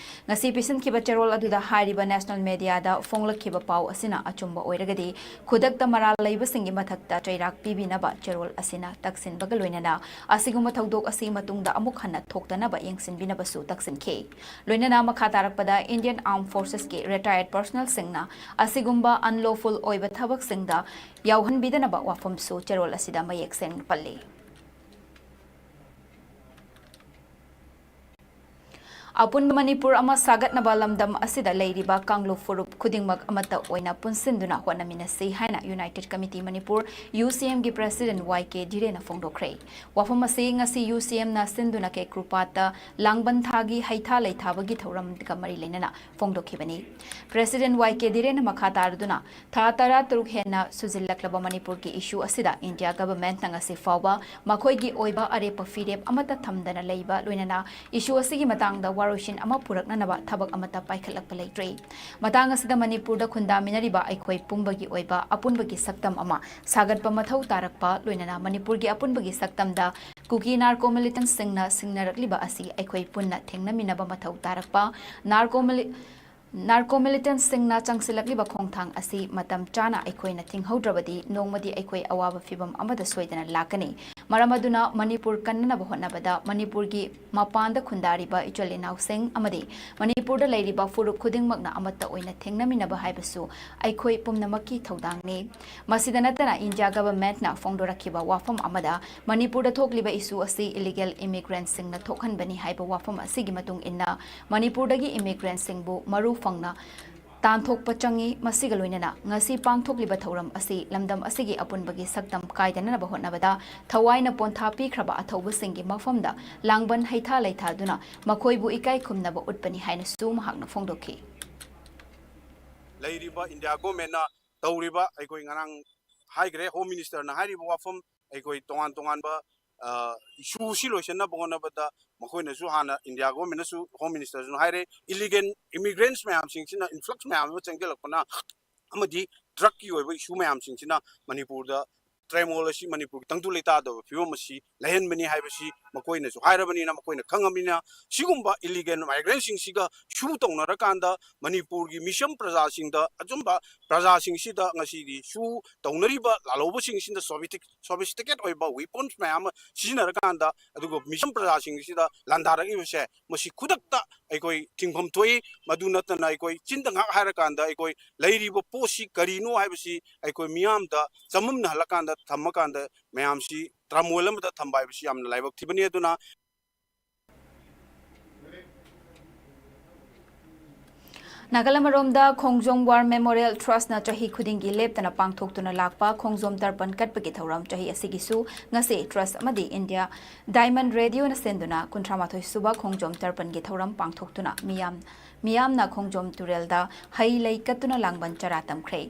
ꯉꯁꯤ ꯄꯤꯁꯤꯟꯈꯤꯕ ꯆꯦꯔꯣꯜ ꯑꯗꯨꯗ ꯍꯥꯏꯔꯤꯕ national media ꯗ ꯐꯣꯡꯂꯛꯈꯤꯕ ꯄꯥꯎ ꯑꯁꯤꯅ ꯑꯆꯨꯝꯕ ꯑꯣꯏꯔꯒꯗꯤ, ꯈꯨꯗꯛꯇ ꯃꯔꯥꯜ ꯂꯩꯕꯁꯤꯡꯒꯤ ꯃꯊꯛꯇ ꯆꯩꯔꯥꯛ ꯄꯤꯕꯤꯅꯕ ꯆꯦꯔꯣꯜ ꯑꯁꯤꯅ ꯇꯛꯁꯤꯟꯕꯒ ꯂꯣꯏꯅꯅ ꯑꯁꯤꯒꯨꯝꯕ ꯊꯧꯗꯣꯛ ꯑꯁꯤ ꯃꯇꯨꯡꯗ ꯑꯃꯨꯛ ꯍꯟꯅ ꯊꯣꯛꯇꯅꯕ ꯌꯦꯡꯁꯤꯟꯕꯤꯅꯕꯁꯨ ꯇꯛꯁꯤꯟꯈꯤ꯫ ꯂꯣꯏꯅꯅ ꯃꯈꯥ ꯇꯥꯔꯛꯄꯗ Indian Armed Forces ꯀꯤ retired personnel ꯁꯤꯡꯅ ꯑꯁꯤꯒꯨꯝꯕ unlawful ꯑꯣꯏꯕ ꯊꯕꯛꯁꯤꯡꯗ ꯌꯥꯎꯍꯟꯕꯤꯗꯅꯕ ꯋꯥꯐꯝꯁꯨ ꯆꯦꯔꯣꯜ ꯑꯁꯤꯗ ꯃꯌꯦꯛ ꯁꯦꯡꯅ ꯄꯜꯂꯤ꯫ ꯑꯄꯨꯟꯕ ꯃꯅꯤꯄꯨꯔ ꯑꯃ ꯁꯥꯒꯠꯅꯕ ꯂꯝꯗꯝ ꯑꯁꯤꯗ ꯂꯩꯔꯤꯕ ꯀꯥꯡꯂꯨꯞ ꯐꯨꯔꯨꯞ ꯈꯨꯗꯤꯡꯃꯛ ꯑꯃꯠꯇ ꯑꯣꯏꯅ ꯄꯨꯟꯁꯤꯟꯗꯨꯅ ꯍꯣꯠꯅꯃꯤꯟꯅꯁꯤ ꯍꯥꯏꯅ United Committee Manipur, U C M ꯒꯤ President Y K ꯙꯤꯔꯦꯟꯅ ꯐꯣꯡꯗꯣꯛꯈ꯭ꯔꯦ꯫ ꯋꯥꯐꯝ ꯑꯁꯤ ꯉꯁꯤ U C M ꯅ ꯁꯤꯟꯗꯨꯅ ꯀꯦꯀ꯭ꯔꯨꯄꯥꯠꯇ ꯂꯥꯡꯕꯟ ꯊꯥꯒꯤ ꯍꯩꯊꯥ ꯂꯩꯊꯥꯕꯒꯤ ꯊꯧꯔꯝꯒ ꯃꯔꯤ ꯂꯩꯅꯅ ꯐꯣꯡꯗꯣꯛꯈꯤꯕꯅꯤ꯫ President Y K ꯙꯤꯔꯦꯟꯅ ꯃꯈꯥ ꯇꯥꯔꯗꯨꯅ, ꯊꯥ ꯇꯔꯥ ꯇꯔꯨꯛ ꯍꯦꯟꯅ ꯁꯨꯖꯤꯜꯂꯛꯂꯕ ꯃꯅꯤꯄꯨꯔꯒꯤ issue ꯑꯁꯤꯗ India Government ꯅ ꯉꯁꯤ ꯐꯥꯎꯕ ꯃꯈꯣꯏꯒꯤ ꯑꯣꯏꯕ ꯑꯔꯦꯞꯄ ꯐꯤꯔꯦꯞ ꯑꯃꯠꯇ ꯊꯝꯗꯅ ꯂꯩꯕ ꯂꯣꯏꯅꯅ issue ꯑꯁꯤꯒꯤ ꯃꯇꯥꯡꯗ ꯋꯥꯔꯣꯏꯁꯤꯟ ꯑꯃ ꯄꯨꯔꯛꯅꯅꯕ ꯊꯕꯛ ꯑꯃꯠꯇ ꯄꯥꯏꯈꯠꯂꯛꯄ ꯂꯩꯇ꯭ꯔꯤ꯫ ꯃꯇꯥꯡ ꯑꯁꯤꯗ ꯃꯅꯤꯄꯨꯔꯗ ꯈꯨꯟꯗꯥꯃꯤꯟꯅꯔꯤꯕ ꯑꯩꯈꯣꯏ ꯄꯨꯝꯕꯒꯤ ꯑꯣꯏꯕ ꯑꯄꯨꯟꯕꯒꯤ ꯁꯛꯇꯝ ꯑꯃ ꯁꯥꯒꯠꯄ ꯃꯊꯧ ꯇꯥꯔꯛꯄ ꯂꯣꯏꯅꯅ ꯃꯅꯤꯄꯨꯔꯒꯤ ꯑꯄꯨꯟꯕꯒꯤ ꯁꯛꯇꯝꯗ ꯀꯨꯀꯤ narco militant ꯁꯤꯡꯅ ꯁꯤꯡꯅꯔꯛꯂꯤꯕ ꯑꯁꯤ ꯑꯩꯈꯣꯏ ꯄꯨꯟꯅ ꯊꯦꯡꯅꯃꯤꯟꯅꯕ ꯃꯊꯧ ꯇꯥꯔꯛꯄ, narco mili-, narco militant ꯁꯤꯡꯅ ꯆꯪꯁꯤꯜꯂꯛꯂꯤꯕ ꯈꯣꯡꯊꯥꯡ ꯑꯁꯤ ꯃꯇꯝ ꯆꯥꯅ ꯑꯩꯈꯣꯏꯅ ꯊꯤꯡꯍꯧꯗ꯭ꯔꯕꯗꯤ ꯅꯣꯡꯃꯗꯤ ꯑꯩꯈꯣꯏ ꯑꯋꯥꯕ ꯐꯤꯚꯝ ꯑꯃꯗ ꯁꯣꯏꯗꯅ ꯂꯥꯛꯀꯅꯤ꯫ ꯃꯔꯝ ꯑꯗꯨꯅ ꯃꯅꯤꯄꯨꯔ ꯀꯟꯅꯅꯕ ꯍꯣꯠꯅꯕꯗ ꯃꯅꯤꯄꯨꯔꯒꯤ ꯃꯄꯥꯟꯗ ꯈꯨꯟꯗꯥꯔꯤꯕ ꯏꯆꯤꯜ ꯏꯅꯥꯎꯁꯤꯡ ꯑꯃꯗꯤ ꯃꯅꯤꯄꯨꯔꯗ ꯂꯩꯔꯤꯕ ꯐꯨꯔꯨꯞ ꯈꯨꯗꯤꯡꯃꯛꯅ ꯑꯃꯠꯇ ꯑꯣꯏꯅ ꯊꯦꯡꯅꯃꯤꯟꯅꯕ ꯍꯥꯏꯕꯁꯨ ꯑꯩꯈꯣꯏ ꯄꯨꯝꯅꯃꯛꯀꯤ ꯊꯧꯗꯥꯡꯅꯤ꯫ ꯃꯁꯤꯗ ꯅꯠꯇꯅ India Government ꯅ ꯐꯣꯡꯗꯣꯔꯛꯈꯤꯕ ꯋꯥꯐꯝ ꯑꯃꯗ ꯃꯅꯤꯄꯨꯔꯗ ꯊꯣꯛꯂꯤꯕ issue ꯑꯁꯤ illegal immigrant ꯁꯤꯡꯅ ꯊꯣꯛꯍꯟꯕꯅꯤ ꯍꯥꯏꯕ ꯋꯥꯐꯝ ꯑꯁꯤꯒꯤ ꯃꯇꯨꯡ ꯏꯟꯅ ꯃꯅꯤꯄꯨꯔꯗꯒꯤ immigrant ꯁꯤꯡꯕꯨ ꯃꯔꯨ ꯐꯪꯅ ꯇꯥꯟꯊꯣꯛꯄ ꯆꯪꯏ꯫ ꯃꯁꯤꯒ ꯂꯣꯏꯅꯅ ꯉꯁꯤ ꯄꯥꯡꯊꯣꯛꯂꯤꯕ ꯊꯧꯔꯝ ꯑꯁꯤ ꯂꯝꯗꯝ ꯑꯁꯤꯒꯤ ꯑꯄꯨꯟꯕꯒꯤ ꯁꯛꯇꯝ ꯀꯥꯏꯗꯅꯅꯕ ꯍꯣꯠꯅꯕꯗ ꯊꯋꯥꯏꯅ ꯄꯣꯟꯊꯥ ꯄꯤꯈ꯭ꯔꯕ ꯑꯊꯧꯕꯁꯤꯡꯒꯤ ꯃꯐꯝꯗ ꯂꯥꯡꯕꯟ ꯍꯩꯊꯥ ꯂꯩꯊꯥꯗꯨꯅ ꯃꯈꯣꯏꯕꯨ ꯏꯀꯥꯏ ꯈꯨꯝꯅꯕ ꯎꯠꯄꯅꯤ ꯍꯥꯏꯅꯁꯨ ꯃꯍꯥꯛꯅ ꯐꯣꯡꯗꯣꯛꯈꯤ꯫ ꯂꯩꯔꯤꯕ ꯏꯟꯗꯤꯌꯥ ꯒꯣꯔꯃꯦꯟꯅ ꯇꯧꯔꯤꯕ, ꯑꯩꯈꯣꯏ ꯉꯔꯥꯡ ꯍꯥꯏꯈ꯭ꯔꯦ, ꯍꯣꯝ ꯃꯤꯅꯤꯁꯇꯔꯅ ꯍꯥꯏꯔꯤꯕ ꯋꯥꯐꯝ, ꯑꯩꯈꯣꯏ ꯇꯣꯉꯥꯟ ꯇꯣꯉꯥꯟꯕ ꯏꯁꯨꯁꯤ ꯂꯣꯏꯁꯤꯟꯅꯕ ꯍꯣꯠꯅꯕꯗ ꯃꯈꯣꯏꯅꯁꯨ ꯍꯥꯟꯅ, ꯏꯟꯗꯤꯌꯥ ꯒꯣꯔꯃꯦꯟꯅꯁꯨ, ꯍꯣꯝ ꯃꯤꯅꯤꯁꯇꯔꯁꯨ ꯍꯥꯏꯔꯦ, ꯏꯂꯤꯒꯦꯜ ꯏꯃꯤꯒ꯭ꯔꯦꯟꯁ ꯃꯌꯥꯝꯁꯤꯡꯁꯤꯅ, ꯏꯟꯐ꯭ꯂꯛꯁ ꯃꯌꯥꯝ ꯑꯃ ꯆꯪꯁꯤꯜꯂꯛꯄꯅ ꯑꯃꯗꯤ ꯗ꯭ꯔꯒꯀꯤ ꯑꯣꯏꯕ ꯏꯁꯨ ꯃꯌꯥꯝꯁꯤꯡꯁꯤꯅ ꯃꯅꯤꯄꯨꯔꯗ ꯇ꯭ꯔꯦꯃꯣꯜ ꯑꯁꯤ ꯃꯅꯤꯄꯨꯔꯒꯤ ꯇꯪꯗꯨ ꯂꯩꯇꯥꯗꯕ ꯐꯤꯕꯝ ꯑꯁꯤ ꯂꯩꯍꯟꯕꯅꯤ ꯍꯥꯏꯕꯁꯤ ꯃꯈꯣꯏꯅꯁꯨ ꯍꯥꯏꯔꯕꯅꯤꯅ, ꯃꯈꯣꯏꯅ ꯈꯪꯉꯕꯅꯤꯅ, ꯁꯤꯒꯨꯝꯕ ꯏꯂꯤꯒꯦꯜ ꯃꯥꯏꯒ꯭ꯔꯦꯟꯁꯤꯡꯁꯤꯒ ꯁꯨ ꯇꯧꯅꯔꯀꯥꯟꯗ ꯃꯅꯤꯄꯨꯔꯒꯤ ꯃꯤꯁꯝ ꯄ꯭ꯔꯖꯥꯁꯤꯡꯗ, ꯑꯆꯨꯝꯕ ꯄ꯭ꯔꯖꯥꯁꯤꯡꯁꯤꯗ ꯉꯁꯤꯗꯤ ꯁꯨ ꯇꯧꯅꯔꯤꯕ ꯂꯥꯜꯍꯧꯕꯁꯤꯡꯁꯤꯅ ꯁꯣꯐꯤꯁꯇꯤꯀꯦꯠ ꯑꯣꯏꯕ ꯋꯦꯄꯟꯁ ꯃꯌꯥꯝ ꯑꯃ ꯁꯤꯖꯤꯟꯅꯔꯀꯥꯟꯗ, ꯑꯗꯨꯒ ꯃꯤꯁꯝ ꯄ꯭ꯔꯖꯥꯁꯤꯡꯁꯤꯗ ꯂꯥꯟꯗꯥꯔꯛꯂꯤꯕꯁꯦ, ꯃꯁꯤ ꯈꯨꯗꯛꯇ ꯑꯩꯈꯣꯏ ꯊꯤꯡꯐꯝ ꯊꯣꯛꯏ꯫ ꯃꯗꯨ ꯅꯠꯇꯅ ꯑꯩꯈꯣꯏ ꯆꯤꯟꯗ ꯉꯥꯛ ꯍꯥꯏꯔꯀꯥꯟꯗ ꯑꯩꯈꯣꯏ ꯂꯩꯔꯤꯕ ꯄꯣꯠꯁꯤ ꯀꯔꯤꯅꯣ ꯍꯥꯏꯕꯁꯤ ꯑꯩꯈꯣꯏ ꯃꯤꯌꯥꯝꯗ ꯆꯃꯝꯅꯍꯜꯂꯀꯥꯟꯗ, ꯊꯝꯃꯀꯥꯟꯗ ꯃꯌꯥꯝꯁꯤ ꯇ꯭ꯔꯃꯣꯏꯜ ꯑꯃꯗ ꯊꯝꯕ ꯍꯥꯏꯕꯁꯤ ꯌꯥꯝꯅ ꯂꯥꯏꯕꯛ ꯊꯤꯕꯅꯤ꯫ ꯑꯗꯨꯅ ꯅꯥꯀꯜ ꯑꯃꯔꯣꯝꯗ ꯈꯣꯡꯖꯣꯝ ꯋꯥꯔ ꯃꯦꯃꯣꯔꯤꯌꯦꯜ ꯇ꯭ꯔꯁꯅ ꯆꯍꯤ ꯈꯨꯗꯤꯡꯒꯤ ꯂꯦꯞꯇꯅ ꯄꯥꯡꯊꯣꯛꯇꯨꯅ ꯂꯥꯛꯄ ꯈꯣꯡꯖꯣꯝ ꯇꯔꯄꯟ ꯀꯠꯄꯒꯤ ꯊꯧꯔꯝ ꯆꯍꯤ ꯑꯁꯤꯒꯤꯁꯨ ꯉꯁꯤ ꯇ꯭ꯔꯁ ꯑꯃꯗꯤ ꯏꯟꯗꯤꯌꯥ ꯗꯥꯏꯃꯟ ꯔꯦꯗꯤꯑꯣꯅ ꯁꯦꯟꯗꯨꯅ ꯀꯨꯟꯊ꯭ꯔꯥ ꯃꯥꯊꯣꯏ ꯁꯨꯕ ꯈꯣꯡꯖꯣꯝ ꯇꯔꯄꯟꯒꯤ ꯊꯧꯔꯝ ꯄꯥꯡꯊꯣꯛꯇꯨꯅ ꯃꯤꯌꯥꯝ, ꯃꯤꯌꯥꯝꯅ ꯈꯣꯡꯖꯣꯝ ꯇꯨꯔꯦꯜꯗ ꯍꯩ ꯂꯩ ꯀꯠꯇꯨꯅ ꯂꯥꯡꯕꯟ ꯆꯔꯥ ꯇꯝꯈ꯭ꯔꯦ꯫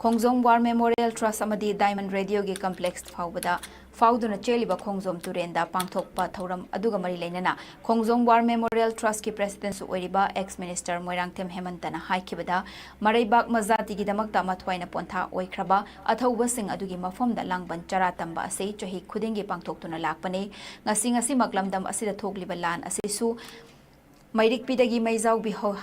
ꯈꯣꯡꯖꯣꯝ ꯋꯥꯔ ꯃꯦꯃꯣꯔꯤꯌꯦꯜ ꯇ꯭ꯔꯁ ꯑꯃꯗꯤ ꯗꯥꯏꯃꯟ ꯔꯦꯗꯤꯑꯣꯒꯤ ꯀꯝꯄ꯭ꯂꯦꯛꯁ ꯐꯥꯎꯕꯗ ꯐꯥꯎꯗꯨꯅ ꯆꯦꯜꯂꯤꯕ ꯈꯣꯡꯖꯣꯝ ꯇꯨꯔꯦꯟꯗ ꯄꯥꯡꯊꯣꯛꯄ ꯊꯧꯔꯝ ꯑꯗꯨꯒ ꯃꯔꯤ ꯂꯩꯅꯅ ꯈꯣꯡꯖꯣꯝ ꯋꯥꯔ ꯃꯦꯃꯣꯔꯤꯌꯦꯜ ꯇ꯭ꯔꯁꯀꯤ ꯄ꯭ꯔꯦꯁꯤꯗꯦꯟꯠꯁꯨ ꯑꯣꯏꯔꯤꯕ ꯑꯦꯛꯁ ꯃꯤꯅꯤꯁꯇꯔ ꯃꯣꯏꯔꯥꯡꯊꯦꯝ ꯍꯦꯃꯟꯇꯅ ꯍꯥꯏꯈꯤꯕꯗ, ꯃꯔꯩꯕꯥꯛ ꯃꯖꯥꯇꯤꯒꯤꯗꯃꯛꯇ ꯃꯊ꯭ꯋꯥꯏꯅ ꯄꯣꯟꯊꯥ ꯑꯣꯏꯈ꯭ꯔꯕ ꯑꯊꯧꯕꯁꯤꯡ ꯑꯗꯨꯒꯤ ꯃꯐꯝꯗ ꯂꯥꯡꯕꯟ ꯆꯔꯥ ꯇꯝꯕ ꯑꯁꯤ ꯆꯍꯤ ꯈꯨꯗꯤꯡꯒꯤ ꯄꯥꯡꯊꯣꯛꯇꯨꯅ ꯂꯥꯛꯄꯅꯤ꯫ ꯉꯁꯤ, ꯉꯁꯤꯃꯛ ꯂꯝꯗꯝ ꯑꯁꯤꯗ ꯊꯣꯛꯂꯤꯕ ꯂꯥꯟ ꯑꯁꯤꯁꯨ ꯃꯩꯔꯤꯛꯄꯤꯗꯒꯤ ꯃꯩꯖꯥꯎꯕꯤ ꯍꯧ-,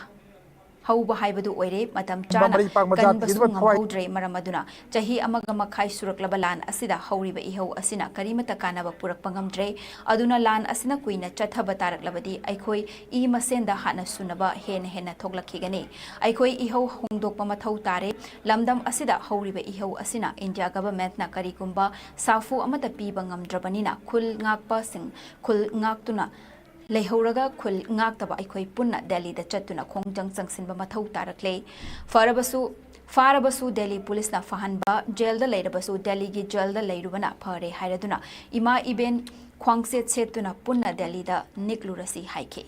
ꯍꯧꯕ ꯍꯥꯏꯕꯗꯨ ꯑꯣꯏꯔꯦ꯫ ꯃꯇꯝ ꯆꯥꯅ ꯃꯔꯩ ꯄꯥꯛꯄ ꯀꯟꯕꯁꯨ ꯖꯥꯇꯤꯒꯤꯗꯃꯛ ꯊꯋꯥꯏ ꯉꯝꯍꯧꯗ꯭ꯔꯦ꯫ ꯃꯔꯝ ꯑꯗꯨꯅ ꯆꯍꯤ ꯑꯃꯒ ꯃꯈꯥꯏ ꯁꯨꯔꯛꯂꯕ ꯂꯥꯟ ꯑꯁꯤꯗ ꯍꯧꯔꯤꯕ ꯏꯍꯧ ꯑꯁꯤꯅ ꯀꯔꯤꯃꯠꯇ ꯀꯥꯟꯅꯕ ꯄꯨꯔꯛꯄ ꯉꯝꯗ꯭ꯔꯦ꯫ ꯑꯗꯨꯅ ꯂꯥꯟ ꯑꯁꯤꯅ ꯀꯨꯏꯅ ꯆꯠꯊꯕ ꯇꯥꯔꯛꯂꯕꯗꯤ ꯑꯩꯈꯣꯏ ꯏ ꯃꯁꯦꯟꯗ ꯍꯥꯠꯅ ꯁꯨꯅꯕ ꯍꯦꯟꯅ ꯍꯦꯟꯅ ꯊꯣꯛꯂꯛꯈꯤꯒꯅꯤ꯫ ꯑꯩꯈꯣꯏ ꯏꯍꯧ ꯍꯣꯡꯗꯣꯛꯄ ꯃꯊꯧ ꯇꯥꯔꯦ꯫ ꯂꯝꯗꯝ ꯑꯁꯤꯗ ꯍꯧꯔꯤꯕ ꯏꯍꯧ ꯑꯁꯤꯅ ꯏꯟꯗꯤꯌꯥ ꯒꯚꯔꯟꯃꯦꯟꯠꯅ ꯀꯔꯤꯒꯨꯝꯕ ꯁꯥꯐꯨ ꯑꯃꯠꯇ ꯄꯤꯕ ꯉꯝꯗ꯭ꯔꯕꯅꯤꯅ ꯈꯨꯜ ꯉꯥꯛꯄꯁꯤꯡ ꯈꯨꯜ ꯉꯥꯛꯇꯨꯅ ꯂꯩꯍꯧꯔꯒ ꯈꯨꯜ ꯉꯥꯛꯇꯕ ꯑꯩꯈꯣꯏ ꯄꯨꯟꯅ ꯗꯦꯜꯂꯤꯗ ꯆꯠꯇꯨꯅ ꯈꯣꯡꯖꯪ ꯆꯪꯁꯤꯟꯕ ꯃꯊꯧ ꯇꯥꯔꯛꯂꯦ꯫ ꯐꯔꯕꯁꯨ, ꯐꯥꯔꯕꯁꯨ ꯗꯦꯜꯂꯤ ꯄꯨꯂꯤꯁꯅ ꯐꯥꯍꯟꯕ, ꯖꯦꯜꯗ ꯂꯩꯔꯕꯁꯨ ꯗꯦꯜꯂꯤꯒꯤ ꯖꯦꯜꯗ ꯂꯩꯔꯨꯕꯅ ꯐꯔꯦ ꯍꯥꯏꯔꯗꯨꯅ ꯏꯃꯥ ꯏꯕꯦꯟ ꯈ꯭ꯋꯥꯡꯁꯦꯠ ꯁꯦꯠꯇꯨꯅ ꯄꯨꯟꯅ ꯗꯦꯜꯂꯤꯗ ꯅꯤꯛꯂꯨꯔꯁꯤ ꯍꯥꯏꯈꯤ꯫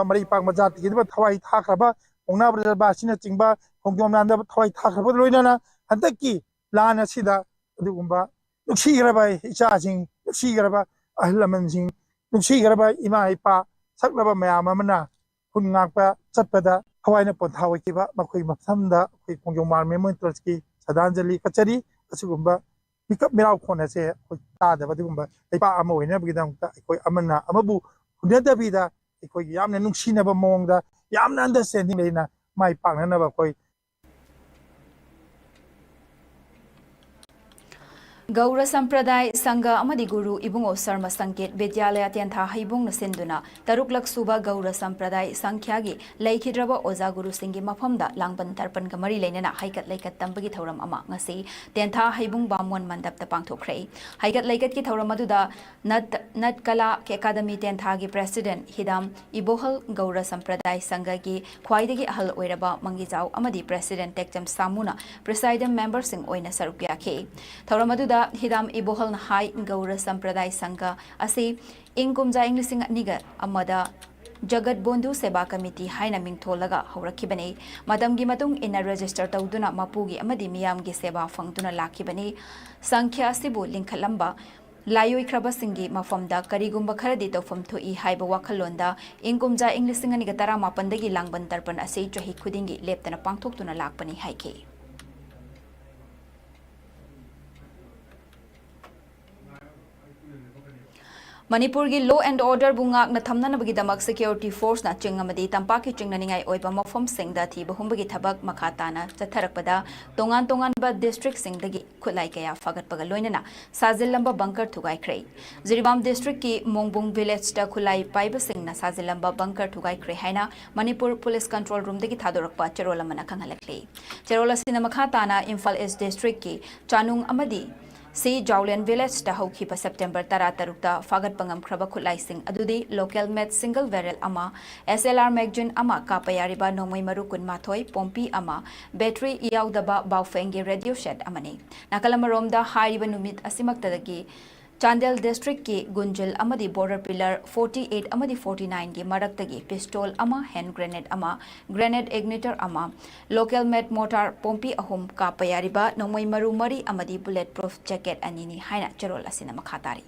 ꯃꯔꯩ ꯄꯥꯛꯄ ꯖꯥꯇꯤꯒꯤꯗꯃꯛ ꯊꯋꯥꯏ ꯊꯥꯈ꯭ꯔꯕ ꯄꯥꯎꯅꯥ ꯕ꯭ꯔꯖꯕꯥꯁꯤꯅꯆꯤꯡꯕ ꯈꯣꯡꯖꯣꯝ ꯂꯥꯟꯗ ꯊꯋꯥꯏ ꯊꯥꯈ꯭ꯔꯕꯒ ꯂꯣꯏꯅꯅ ꯍꯟꯗꯛꯀꯤ ꯂꯥꯟ ꯑꯁꯤꯗ ꯑꯗꯨꯒꯨꯝꯕ ꯅꯨꯡꯁꯤꯈ꯭ꯔꯕ ꯏꯆꯥꯁꯤꯡ, ꯅꯨꯡꯁꯤꯈ꯭ꯔꯕ ꯑꯍꯜ ꯂꯃꯟꯁꯤꯡ, ꯅꯨꯡꯁꯤꯈ꯭ꯔꯕ ꯏꯃꯥ ꯏꯄꯥ, ꯁꯛꯂꯕ ꯃꯌꯥꯝ ꯑꯃꯅ ꯈꯨꯟ ꯉꯥꯛꯄ ꯆꯠꯄꯗ ꯊꯋꯥꯏꯅ ꯄꯣꯟꯊꯥ ꯑꯣꯏꯈꯤꯕ ꯃꯈꯣꯏ ꯃꯐꯝꯗ ꯑꯩꯈꯣꯏ ꯈꯣꯡꯖꯣꯝ ꯋꯥꯔ ꯃꯦꯃꯣꯔꯤꯌꯦꯜ ꯇ꯭ꯔꯁꯀꯤ ꯁꯗꯥꯟꯖꯂꯤ ꯀꯠꯆꯔꯤ꯫ ꯑꯁꯤꯒꯨꯝꯕ ꯃꯤꯀꯞ ꯃꯤꯔꯥꯎ ꯈꯣꯟ ꯑꯁꯦ ꯑꯩꯈꯣꯏ ꯇꯥꯗꯕ ꯑꯗꯨꯒꯨꯝꯕ ꯂꯩꯄꯥꯛ ꯑꯃ ꯑꯣꯏꯅꯕꯒꯤꯗꯃꯛꯇ ꯑꯩꯈꯣꯏ ꯑꯃꯅ ꯑꯃꯕꯨ ꯍꯨꯟꯅꯗꯕꯤꯗ ꯑꯩꯈꯣꯏꯒꯤ ꯌꯥꯝꯅ ꯅꯨꯡꯁꯤꯅꯕ ꯃꯑꯣꯡꯗ, ꯌꯥꯝꯅ ꯑꯟꯗꯔꯁꯇꯦꯟꯗꯤꯡ ꯂꯩꯅ ꯃꯥꯏ ꯄꯥꯛꯅꯅꯕ ꯑꯩꯈꯣꯏ ꯒꯧꯔ ꯁꯝꯄ꯭ꯔꯗꯥꯏ ꯁꯪꯘ ꯑꯃꯗꯤ ꯒꯨꯔꯨ ꯏꯕꯨꯡꯉꯣ ꯁꯔꯃ ꯁꯪꯀꯦꯠ ꯕꯤꯗ꯭ꯌꯥꯂꯌ ꯇꯦꯟꯊꯥ ꯍꯩꯕꯨꯡꯅ ꯁꯤꯟꯗꯨꯅ ꯇꯔꯨꯛꯂꯛ ꯁꯨꯕ ꯒꯧꯔ ꯁꯝꯄ꯭ꯔꯗꯥꯏ ꯁꯪꯈ꯭ꯌꯥꯒꯤ ꯂꯩꯈꯤꯗ꯭ꯔꯕ ꯑꯣꯖꯥ ꯒꯨꯔꯨꯁꯤꯡꯒꯤ ꯃꯐꯝꯗ ꯂꯥꯡꯕꯟ ꯇꯔꯄꯟꯒ ꯃꯔꯤ ꯂꯩꯅꯅ ꯍꯩꯀꯠ ꯂꯩꯀꯠ ꯇꯝꯕꯒꯤ ꯊꯧꯔꯝ ꯑꯃ ꯉꯁꯤ ꯇꯦꯟꯊꯥ ꯍꯩꯕꯨꯡ ꯕꯥꯃꯣꯟ ꯃꯟꯗꯞꯇ ꯄꯥꯡꯊꯣꯛꯈ꯭ꯔꯦ꯫ ꯍꯩꯀꯠ ꯂꯩꯀꯠꯀꯤ ꯊꯧꯔꯝ ꯑꯗꯨꯗ ꯅꯠ, ꯅꯠ ꯀꯂꯥ ꯑꯦꯀꯥꯗꯃꯤ ꯇꯦꯟꯊꯥꯒꯤ ꯄ꯭ꯔꯦꯁꯤꯗꯦꯟꯠ ꯍꯤꯗꯥꯝ ꯏꯕꯣꯍꯜ, ꯒꯧꯔ ꯁꯝꯄ꯭ꯔꯗꯥꯏ ꯁꯪꯘꯒꯤ ꯈ꯭ꯋꯥꯏꯗꯒꯤ ꯑꯍꯜ ꯑꯣꯏꯔꯕ ꯃꯪꯒꯤꯖꯥꯎ ꯑꯃꯗꯤ ꯄ꯭ꯔꯦꯁꯤꯗꯦꯟꯠ ꯇꯦꯛꯆꯝ ꯁꯥꯃꯨꯅ ꯄ꯭ꯔꯤꯁꯥꯏꯗꯤꯡ ꯃꯦꯝꯕꯔꯁꯤꯡ ꯑꯣꯏꯅ ꯁꯔꯨꯛ ꯌꯥꯈꯤ꯫ ꯊꯧꯔꯝ ꯑꯗꯨꯗ ꯍꯤꯗꯥꯝ ꯏꯕꯣꯍꯜꯅ ꯍꯥꯏ, ꯒꯧꯔ ꯁꯝꯄ꯭ꯔꯗꯥꯏ ꯁꯪꯘ ꯑꯁꯤ ꯏꯪ ꯀꯨꯝꯖꯥ ꯏꯪ ꯂꯤꯁꯤꯡ ꯑꯅꯤꯒ ꯑꯃꯗ ꯖꯒꯠ ꯕꯣꯟꯙꯨ ꯁꯦꯕꯥ ꯀꯃꯤꯇꯤ ꯍꯥꯏꯅ ꯃꯤꯡꯊꯣꯜꯂꯒ ꯍꯧꯔꯛꯈꯤꯕꯅꯤ꯫ ꯃꯇꯝꯒꯤ ꯃꯇꯨꯡ ꯏꯟꯅ ꯔꯦꯖꯤꯁꯇꯔ ꯇꯧꯗꯨꯅ ꯃꯄꯨꯒꯤ ꯑꯃꯗꯤ ꯃꯤꯌꯥꯝꯒꯤ ꯁꯦꯕꯥ ꯐꯪꯗꯨꯅ ꯂꯥꯛꯈꯤꯕꯅꯤ꯫ ꯁꯪꯈ꯭ꯌꯥ ꯑꯁꯤꯕꯨ ꯂꯤꯡꯈꯠꯂꯝꯕ ꯂꯥꯏꯑꯣꯏꯈ꯭ꯔꯕꯁꯤꯡꯒꯤ ꯃꯐꯝꯗ ꯀꯔꯤꯒꯨꯝꯕ ꯈꯔꯗꯤ ꯇꯧꯐꯝ ꯊꯣꯛꯏ ꯍꯥꯏꯕ ꯋꯥꯈꯜꯂꯣꯟꯗ ꯏꯪ ꯀꯨꯝꯖꯥ ꯏꯪ ꯂꯤꯁꯤꯡ ꯑꯅꯤꯒ ꯇꯔꯥꯃꯥꯄꯟꯗꯒꯤ ꯂꯥꯡꯕꯟ ꯇꯔꯄꯟ ꯑꯁꯤ ꯆꯍꯤ ꯈꯨꯗꯤꯡꯒꯤ ꯂꯦꯞꯇꯅ ꯄꯥꯡꯊꯣꯛꯇꯨꯅ ꯂꯥꯛꯄꯅꯤ ꯍꯥꯏꯈꯤ꯫ ꯃꯅꯤꯄꯨꯔꯒꯤ law and orderꯕꯨ ꯉꯥꯛꯅ ꯊꯝꯅꯅꯕꯒꯤꯗꯃꯛ security forceꯅ ꯆꯤꯡ ꯑꯃꯗꯤ ꯇꯝꯄꯥꯛꯀꯤ ꯆꯤꯡꯅꯅꯤꯡꯉꯥꯏ ꯑꯣꯏꯕ ꯃꯐꯝꯁꯤꯡꯗ ꯊꯤꯕ ꯍꯨꯝꯕꯒꯤ ꯊꯕꯛ ꯃꯈꯥ ꯇꯥꯅ ꯆꯠꯊꯔꯛꯄꯗ ꯇꯣꯉꯥꯟ ꯇꯣꯉꯥꯟꯕ districtꯁꯤꯡꯗꯒꯤ ꯈꯨꯠꯂꯥꯏ ꯀꯌꯥ ꯐꯥꯒꯠꯄꯒ ꯂꯣꯏꯅꯅ ꯁꯥꯖꯤꯜꯂꯝꯕ bunker ꯊꯨꯒꯥꯏꯈ꯭ꯔꯦ꯫ ꯖꯤꯔꯤꯕꯥꯝ districtꯀꯤ ꯃꯣꯡꯕꯨꯡ villageꯇ ꯈꯨꯠꯂꯥꯏ ꯄꯥꯏꯕꯁꯤꯡꯅ ꯁꯥꯖꯤꯜꯂꯝꯕ bunker ꯊꯨꯒꯥꯏꯈ꯭ꯔꯦ ꯍꯥꯏꯅ ꯃꯅꯤꯄꯨꯔ police control roomꯗꯒꯤ ꯊꯥꯗꯣꯔꯛꯄ ꯆꯦꯔꯣꯜ ꯑꯃꯅ ꯈꯪꯍꯜꯂꯛꯂꯤ꯫ ꯆꯦꯔꯣꯜ ꯑꯁꯤꯅ ꯃꯈꯥ ꯇꯥꯅ ꯏꯝꯐꯥꯜ East districtꯀꯤ ꯆꯥꯅꯨꯡ ꯑꯃꯗꯤ ꯁꯤ ꯖꯥꯎꯂꯦꯟ villageꯇ ꯍꯧꯈꯤꯕ September ꯇꯔꯥꯇꯔꯨꯛꯇ ꯐꯥꯒꯠꯄ ꯉꯝꯈ꯭ꯔꯕ ꯈꯨꯠꯂꯥꯏꯁꯤꯡ ꯑꯗꯨꯗꯤ local made single barrel ꯑꯃ, S L R magazine ꯑꯃ, ꯀꯥꯞꯄ ꯌꯥꯔꯤꯕ ꯅꯣꯡꯃꯩ ꯃꯔꯨ ꯀꯨꯟꯃꯥꯊꯣꯏ, ꯄꯣꯝꯄꯤ ꯑꯃ, battery ꯌꯥꯎꯗꯕ ꯕꯥꯎꯐꯦꯡꯒꯤ radio set ꯑꯃꯅꯤ꯫ ꯅꯥꯀꯜ ꯑꯃꯔꯣꯝꯗ ꯍꯥꯏꯔꯤꯕ ꯅꯨꯃꯤꯠ ꯑꯁꯤꯃꯛꯇꯗꯒꯤ ꯆꯥꯟꯗꯦꯜ ꯗꯤꯁꯇ꯭ꯔꯤꯛꯀꯤ ꯒꯨꯟꯖꯤꯜ ꯑꯃꯗꯤ ꯕꯣꯔꯗꯔ ꯄꯤꯂꯔ ꯐꯣꯔꯇꯤ ꯑꯩꯠ ꯑꯃꯗꯤ ꯐꯣꯔꯇꯤ ꯅꯥꯏꯟꯒꯤ ꯃꯔꯛꯇꯒꯤ ꯄꯤꯁꯇꯣꯜ ꯑꯃ, ꯍꯦꯟ ꯒ꯭ꯔꯦꯅꯦꯗ ꯑꯃ, ꯒ꯭ꯔꯦꯅꯦꯗ ꯏꯒꯅꯤꯇꯔ ꯑꯃ, ꯂꯣꯀꯦꯜ ꯃꯦꯗ ꯃꯣꯔꯇꯥꯔ ꯄꯣꯝꯄꯤ ꯑꯍꯨꯝ ꯀꯥꯞꯄ ꯌꯥꯔꯤꯕ ꯅꯣꯡꯃꯩ ꯃꯔꯨ ꯃꯔꯤ ꯑꯃꯗꯤ ꯕꯨꯂꯦꯠ ꯄ꯭ꯔꯨꯐ ꯖꯦꯀꯦꯠ ꯑꯅꯤꯅꯤ ꯍꯥꯏꯅ ꯆꯦꯔꯣꯜ ꯑꯁꯤꯅ ꯃꯈꯥ ꯇꯥꯔꯤ꯫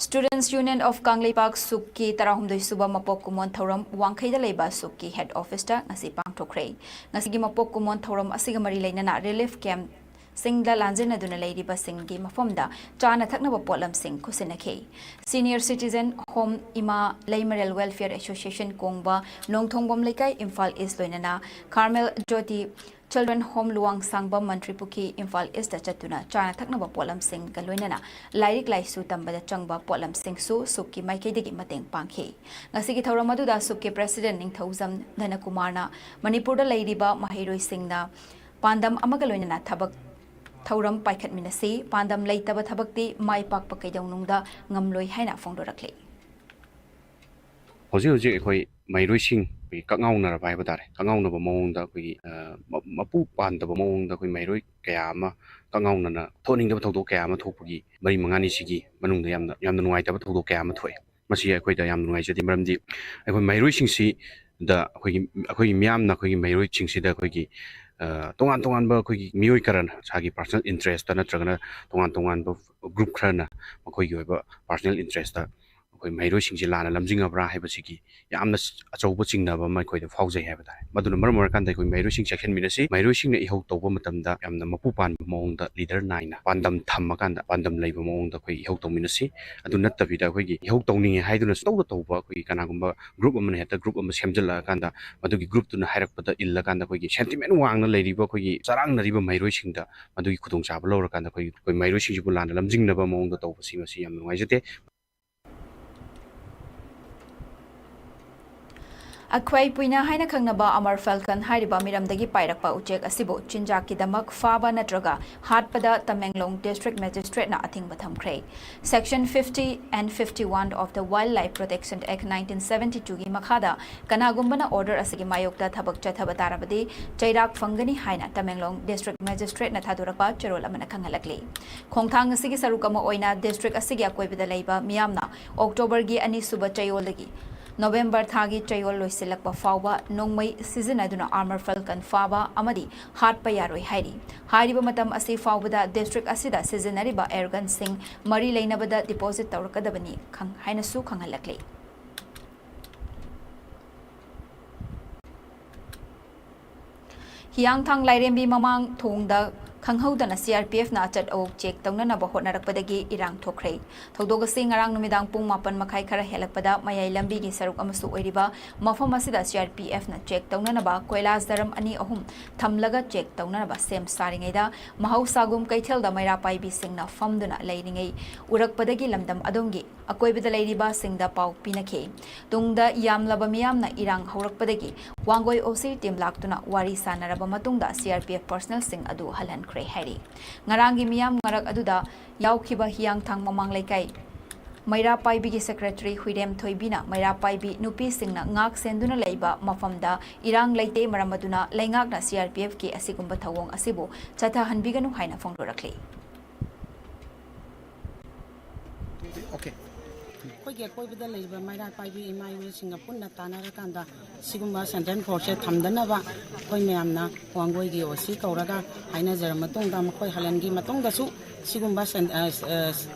Students Union of ꯀꯪꯂꯩꯄꯥꯛ ꯁꯨꯛꯀꯤ ꯇꯔꯥꯍꯨꯝꯗꯣꯏ ꯁꯨꯕ ꯃꯄꯣꯛ ꯀꯨꯝꯑꯣꯟ ꯊꯧꯔꯝ ꯋꯥꯡꯈꯩꯗ ꯂꯩꯕ ꯁꯨꯛꯀꯤ ꯍꯦꯗ ꯑꯣꯐꯤꯁꯇ ꯉꯁꯤ ꯄꯥꯡꯊꯣꯛꯈ꯭ꯔꯦ꯫ ꯉꯁꯤꯒꯤ ꯃꯄꯣꯛ ꯀꯨꯝꯑꯣꯟ ꯊꯧꯔꯝ ꯑꯁꯤꯒ ꯃꯔꯤ ꯂꯩꯅꯅ ꯔꯤꯂꯤꯐ ꯀꯦꯝꯞꯁꯤꯡꯗ ꯂꯥꯟꯖꯦꯟꯅꯗꯨꯅ ꯂꯩꯔꯤꯕꯁꯤꯡꯒꯤ ꯃꯐꯝꯗ ꯆꯥꯅ ꯊꯛꯅꯕ ꯄꯣꯠꯂꯝꯁꯤꯡ ꯈꯨꯠꯁꯤꯟꯅꯈꯤ꯫ Senior Citizen Home ꯏꯃꯥ ꯂꯩꯃꯔꯦꯜ Welfare Association ꯀꯣꯡꯕ ꯅꯣꯡꯊꯣꯡꯕꯝ ꯂꯩꯀꯥꯏ ꯏꯝꯐꯥꯜ ꯏꯁ ꯂꯣꯏꯅꯅ ꯀꯥꯔꯃꯦꯜ ꯖꯣꯇꯤ Children Home ꯂꯨꯋꯥꯡꯁꯥꯡꯕꯝ ꯃꯟꯇ꯭ꯔꯤꯄꯨꯈ꯭ꯔꯤ ꯏꯝꯐꯥꯜ ꯏꯁꯇ ꯆꯠꯇꯨꯅ ꯆꯥꯅ ꯊꯛꯅꯕ ꯄꯣꯠꯂꯝꯁꯤꯡꯒ ꯂꯣꯏꯅꯅ ꯂꯥꯏꯔꯤꯛ ꯂꯥꯏꯁꯨ ꯇꯝꯕꯗ ꯆꯪꯕ ꯄꯣꯠꯂꯝꯁꯤꯡꯁꯨ ꯁꯨꯛꯀꯤ ꯃꯥꯏꯀꯩꯗꯒꯤ ꯃꯇꯦꯡ ꯄꯥꯡꯈꯤ꯫ ꯉꯁꯤꯒꯤ ꯊꯧꯔꯝ ꯑꯗꯨꯗ ꯁꯨꯛꯀꯤ ꯄ꯭ꯔꯦꯁꯤꯗꯦꯟꯠ ꯅꯤꯡꯊꯧꯖꯝ ꯙꯅꯀꯨꯃꯥꯔꯅ ꯃꯅꯤꯄꯨꯔꯗ ꯂꯩꯔꯤꯕ ꯃꯍꯩꯔꯣꯏꯁꯤꯡꯅ ꯄꯥꯟꯗꯝ ꯑꯃꯒ ꯂꯣꯏꯅꯅ ꯊꯕꯛ ꯊꯧꯔꯝ ꯄꯥꯏꯈꯠꯃꯤꯟꯅꯁꯤ, ꯄꯥꯟꯗꯝ ꯂꯩꯇꯕ ꯊꯕꯛꯇꯤ ꯃꯥꯏ ꯄꯥꯛꯄ ꯀꯩꯗꯧꯅꯨꯡꯗ ꯉꯝꯂꯣꯏ ꯍꯥꯏꯅ ꯐꯣꯡꯗꯣꯔꯛꯂꯤ꯫ ꯍꯧꯖꯤꯛ ꯍꯧꯖꯤꯛ ꯑꯩꯈꯣꯏ ꯃꯍꯩꯔꯣꯏꯁꯤꯡ ꯑꯩꯈꯣꯏꯒꯤ ꯀꯛꯉꯥꯎꯅꯔꯕ ꯍꯥꯏꯕ ꯇꯥꯔꯦ, ꯀꯛꯉꯥꯎꯅꯕ ꯃꯑꯣꯡꯗ ꯑꯩꯈꯣꯏꯒꯤ, ꯑ, ꯃ-, ꯃꯄꯨ ꯄꯥꯟꯗꯕ ꯃꯑꯣꯡꯗ ꯑꯩꯈꯣꯏ ꯃꯍꯩꯔꯣꯏ ꯀꯌꯥ ꯑꯃ ꯀꯛꯉꯥꯎꯅꯅ ꯊꯣꯛꯅꯤꯡꯗꯕ ꯊꯧꯗꯣꯛ ꯀꯌꯥ ꯑꯃ ꯊꯣꯛꯄꯒꯤ ꯃꯔꯤ ꯃꯉꯥꯅꯤꯁꯤꯒꯤ ꯃꯅꯨꯡꯗ ꯌꯥꯝꯅ, ꯌꯥꯝꯅ ꯅꯨꯡꯉꯥꯏꯇꯕ ꯊꯧꯗꯣꯛ ꯀꯌꯥ ꯑꯃ ꯊꯣꯛꯑꯦ꯫ ꯃꯁꯤ ꯑꯩꯈꯣꯏꯗ ꯌꯥꯝ ꯅꯨꯡꯉꯥꯏꯖꯗꯦ, ꯃꯔꯝꯗꯤ ꯑꯩꯈꯣꯏ ꯃꯍꯩꯔꯣꯏꯁꯤꯡꯁꯤꯗ ꯑꯩꯈꯣꯏꯒꯤ, ꯑꯩꯈꯣꯏꯒꯤ ꯃꯤꯌꯥꯝꯅ ꯑꯩꯈꯣꯏꯒꯤ ꯃꯍꯩꯔꯣꯏꯁꯤꯡꯁꯤꯗ ꯑꯩꯈꯣꯏꯒꯤ, ꯑ, ꯇꯣꯉꯥꯟ ꯇꯣꯉꯥꯟꯕ ꯑꯩꯈꯣꯏꯒꯤ ꯃꯤꯑꯣꯏ ꯈꯔꯅ ꯃꯁꯥꯒꯤ personal interest ꯅꯠꯇ꯭ꯔꯒꯅ ꯇꯣꯉꯥꯟ ꯇꯣꯉꯥꯟꯕ group ꯈꯔꯅ ꯃꯈꯣꯏꯒꯤ ꯑꯣꯏꯕ personal interest ꯑꯩꯈꯣꯏ ꯃꯍꯩꯔꯣꯏꯁꯤꯡꯁꯦ ꯂꯥꯟꯅ ꯂꯝꯖꯤꯡꯉꯕ꯭ꯔꯥ ꯍꯥꯏꯕꯁꯤꯒꯤ ꯌꯥꯝꯅ ꯑꯆꯧꯕ ꯆꯤꯡꯅꯕ ꯑꯃ ꯑꯩꯈꯣꯏꯗ ꯐꯥꯎꯖꯩ ꯍꯥꯏꯕ ꯇꯥꯔꯦ꯫ ꯃꯗꯨꯅ ꯃꯔꯝ ꯑꯣꯏꯔꯀꯥꯟꯗ ꯑꯩꯈꯣꯏ ꯃꯍꯩꯔꯣꯏꯁꯤꯡ ꯆꯦꯛꯁꯤꯟꯃꯤꯟꯅꯁꯤ꯫ ꯃꯍꯩꯔꯣꯏꯁꯤꯡꯅ ꯏꯍꯧ ꯇꯧꯕ ꯃꯇꯝꯗ ꯌꯥꯝꯅ ꯃꯄꯨ ꯄꯥꯟꯕ ꯃꯑꯣꯡꯗ, leader ꯅꯥꯏꯅ, ꯄꯥꯟꯗꯝ ꯊꯝꯃꯀꯥꯟꯗ ꯄꯥꯟꯗꯝ ꯂꯩꯕ ꯃꯑꯣꯡꯗ ꯑꯩꯈꯣꯏ ꯏꯍꯧ ꯇꯧꯃꯤꯟꯅꯁꯤ꯫ ꯑꯗꯨ ꯅꯠꯇꯕꯤꯗ ꯑꯩꯈꯣꯏꯒꯤ ꯏꯍꯧ ꯇꯧꯅꯤꯡꯉꯦ ꯍꯥꯏꯗꯨꯅ ꯇꯧꯗ ꯇꯧꯕ ꯑꯩꯈꯣꯏꯒꯤ ꯀꯅꯥꯒꯨꯝꯕ group ꯑꯃꯅ ꯍꯦꯛꯇ group ꯑꯃ ꯁꯦꯝꯖꯤꯜꯂꯛꯑꯀꯥꯟꯗ ꯃꯗꯨꯒꯤ group ꯇꯨꯅ ꯍꯥꯏꯔꯛꯄꯗ ꯏꯜꯂꯀꯥꯟꯗ ꯑꯩꯈꯣꯏꯒꯤ sentiment ꯋꯥꯡꯅ ꯂꯩꯔꯤꯕ ꯑꯩꯈꯣꯏꯒꯤ ꯆꯔꯥꯡꯅꯔꯤꯕ ꯃꯍꯩꯔꯣꯏꯁꯤꯡꯗ ꯃꯗꯨꯒꯤ ꯈꯨꯗꯣꯡꯆꯥꯕ ꯂꯧꯔꯀꯥꯟꯗ ꯑꯩꯈꯣꯏ, ꯑꯩꯈꯣꯏ ꯃꯍꯩꯔꯣꯏꯁꯤꯡꯁꯤꯕꯨ ꯂꯥꯟꯅ ꯂꯝꯖꯤꯡꯅꯕ ꯃꯑꯣꯡꯗ ꯇꯧꯕꯁꯤ ꯃꯁꯤ ꯌꯥꯝ ꯅꯨꯡꯉꯥꯏꯖꯗꯦ꯫ ꯑꯩꯈꯣꯏ ꯄꯨꯏꯅ ꯍꯥꯏꯅ ꯈꯪꯅꯕ ꯑꯃꯔ ꯐꯦꯜꯀꯟ ꯍꯥꯏꯔꯤꯕ ꯃꯤꯔꯝꯗꯒꯤ ꯄꯥꯏꯔꯛꯄ ꯎꯆꯦꯛ ꯑꯁꯤꯕꯨ ꯆꯤꯟꯖꯥꯛꯀꯤꯗꯃꯛ ꯐꯥꯕ ꯅꯠꯇ꯭ꯔꯒ ꯍꯥꯠꯄꯗ ꯇꯃꯦꯡꯂꯣꯡ ꯗꯤꯁꯇ꯭ꯔꯤꯛ ꯃꯦꯖꯤꯁꯇ꯭ꯔꯦꯠꯅ ꯑꯊꯤꯡꯕ ꯊꯝꯈ꯭ꯔꯦ꯫ Section fifty and fifty-one of the Wildlife Protection Act nineteen seventy-twoꯒꯤ ꯃꯈꯥꯗ ꯀꯅꯥꯒꯨꯝꯕꯅ ꯑꯣꯔꯗꯔ ꯑꯁꯤꯒꯤ ꯃꯥꯌꯣꯛꯇ ꯊꯕꯛ ꯆꯠꯊꯕ ꯇꯥꯔꯕꯗꯤ ꯆꯩꯔꯥꯛ ꯐꯪꯒꯅꯤ ꯍꯥꯏꯅ ꯇꯃꯦꯡꯂꯣꯡ ꯗꯤꯁꯇ꯭ꯔꯤꯛ ꯃꯦꯖꯤꯁꯇ꯭ꯔꯦꯠꯅ ꯊꯥꯗꯣꯔꯛꯄ ꯆꯦꯔꯣꯜ ꯑꯃꯅ ꯈꯪꯍꯜꯂꯛꯂꯤ꯫ ꯈꯣꯡꯊꯥꯡ ꯑꯁꯤꯒꯤ ꯁꯔꯨꯛ ꯑꯃ ꯑꯣꯏꯅ ꯗꯤꯁꯇ꯭ꯔꯤꯛ ꯑꯁꯤꯒꯤ ꯑꯀꯣꯏꯕꯗ ꯂꯩꯕ ꯃꯤꯌꯥꯝꯅ ꯑꯣꯛꯇꯣꯕꯔꯒꯤ ꯑꯅꯤꯁꯨꯕ ꯆꯌꯣꯜꯗꯒꯤ ꯅꯣꯕꯦꯝꯕꯔ ꯊꯥꯒꯤ ꯆꯌꯣꯜ ꯂꯣꯏꯁꯤꯜꯂꯛꯄ ꯐꯥꯎꯕ ꯅꯣꯡꯃꯩ ꯁꯤꯖꯤꯟꯅꯗꯨꯅ ꯑꯥꯔꯃꯔ ꯐꯦꯜꯀꯟ ꯐꯥꯕ ꯑꯃꯗꯤ ꯍꯥꯠꯄ ꯌꯥꯔꯣꯏ ꯍꯥꯏꯔꯤ꯫ ꯍꯥꯏꯔꯤꯕ ꯃꯇꯝ ꯑꯁꯤ ꯐꯥꯎꯕꯗ ꯗꯤꯁꯇ꯭ꯔꯤꯛ ꯑꯁꯤꯗ ꯁꯤꯖꯤꯟꯅꯔꯤꯕ ꯑꯦꯌꯔꯒꯟꯁꯤꯡ ꯃꯔꯤ ꯂꯩꯅꯕꯗ ꯗꯤꯄꯣꯖꯤꯠ ꯇꯧꯔꯛꯀꯗꯕꯅꯤ ꯈꯪ-, ꯍꯥꯏꯅꯁꯨ ꯈꯪꯍꯜꯂꯛꯂꯤ꯫ ꯍꯤꯌꯥꯡꯊꯥꯡ ꯂꯥꯏꯔꯦꯝꯕꯤ ꯃꯃꯥꯡ ꯊꯣꯡꯗ ꯈꯪꯍꯧꯗꯅ CRPFꯅ ꯑꯆꯠ ꯑꯋꯣꯛ ꯆꯦꯛ ꯇꯧꯅꯅꯕ ꯍꯣꯠꯅꯔꯛꯄꯗꯒꯤ ꯏꯔꯥꯡ ꯊꯣꯛꯈ꯭ꯔꯦ꯫ ꯊꯧꯗꯣꯛ ꯑꯁꯤ ꯉꯔꯥꯡ ꯅꯨꯃꯤꯗꯥꯡ ꯄꯨꯡ ꯃꯥꯄꯟ ꯃꯈꯥꯏ ꯈꯔ ꯍꯦꯜꯂꯛꯄꯗ ꯃꯌꯥꯏ ꯂꯝꯕꯤꯒꯤ ꯁꯔꯨꯛ ꯑꯃꯁꯨ ꯑꯣꯏꯔꯤꯕ ꯃꯐꯝ ꯑꯁꯤꯗ CRPFꯅ ꯆꯦꯛ ꯇꯧꯅꯅꯕ ꯀꯣꯏꯂꯥꯁ ꯗꯔꯝ ꯑꯅꯤ ꯑꯍꯨꯝ ꯊꯝꯂꯒ ꯆꯦꯛ ꯇꯧꯅꯅꯕ ꯁꯦꯝ ꯁꯥꯔꯤꯉꯩꯗ ꯃꯍꯧꯁꯥꯒꯨꯝ ꯀꯩꯊꯦꯜꯗ ꯃꯩꯔꯥ ꯄꯥꯏꯕꯤꯁꯤꯡꯅ ꯐꯝꯗꯨꯅ ꯂꯩꯔꯤꯉꯩ ꯎꯔꯛꯄꯗꯒꯤ ꯂꯝꯗꯝ ꯑꯗꯣꯝꯒꯤ ꯑꯀꯣꯏꯕꯗ ꯂꯩꯔꯤꯕꯁꯤꯡꯗ ꯄꯥꯎ ꯄꯤꯅꯈꯤ꯫ ꯇꯨꯡꯗ ꯌꯥꯝꯂꯕ ꯃꯤꯌꯥꯝꯅ ꯏꯔꯥꯡ ꯍꯧꯔꯛꯄꯗꯒꯤ ꯋꯥꯡꯒꯣꯏ OC team ꯂꯥꯛꯇꯨꯅ ꯋꯥꯔꯤ ꯁꯥꯅꯔꯕ ꯃꯇꯨꯡꯗ CRPF personnelꯁꯤꯡ ꯑꯗꯨ ꯍꯜꯍꯟꯈ꯭ꯔꯦ ꯍꯥꯏꯔꯤ꯫ ꯉꯔꯥꯡꯒꯤ ꯃꯤꯌꯥꯝ ꯃꯔꯛ ꯑꯗꯨꯗ ꯌꯥꯎꯈꯤꯕ ꯍꯤꯌꯥꯡꯊꯥꯡ ꯃꯃꯥꯡ ꯂꯩꯀꯥꯏ ꯃꯩꯔꯥ ꯄꯥꯏꯕꯤꯒꯤ secretary ꯍꯨꯏꯔꯦꯝ ꯊꯣꯏꯕꯤꯅ ꯃꯩꯔꯥ ꯄꯥꯏꯕꯤ ꯅꯨꯄꯤꯁꯤꯡꯅ ꯉꯥꯛ ꯁꯦꯟꯗꯨꯅ ꯂꯩꯕ ꯃꯐꯝꯗ ꯏꯔꯥꯡ ꯂꯩꯇꯦ, ꯃꯔꯝ ꯑꯗꯨꯅ ꯂꯩꯉꯥꯛꯅ CRPFꯀꯤ ꯑꯁꯤꯒꯨꯝꯕ ꯊꯧꯑꯣꯡ ꯑꯁꯤꯕꯨ ꯆꯠꯊꯍꯟꯕꯤꯒꯅꯨ ꯍꯥꯏꯅ ꯐꯣꯡꯗꯣꯔꯛꯂꯤ꯫ ꯑꯩꯈꯣꯏꯒꯤ ꯑꯀꯣꯏꯕꯗ ꯂꯩꯔꯤꯕ ꯃꯩꯔꯥ ꯄꯥꯏꯕꯤ ꯏꯃꯥ ꯏꯕꯦꯜꯁꯤꯡꯒ ꯄꯨꯟꯅ ꯇꯥꯟꯅꯔꯀꯥꯟꯗ ꯁꯤꯒꯨꯝꯕ central forceꯁꯦ ꯊꯝꯗꯅꯕ ꯑꯩꯈꯣꯏ ꯃꯌꯥꯝꯅ ꯋꯥꯡꯒꯣꯏꯒꯤ OC ꯀꯧꯔꯒ ꯍꯥꯏꯅꯖꯔ ꯃꯇꯨꯡꯗ ꯃꯈꯣꯏ ꯍꯜꯍꯟꯈꯤ ꯃꯇꯨꯡꯗꯁꯨ ꯁꯤꯒꯨꯝꯕ cen-, ꯑ, ꯑ,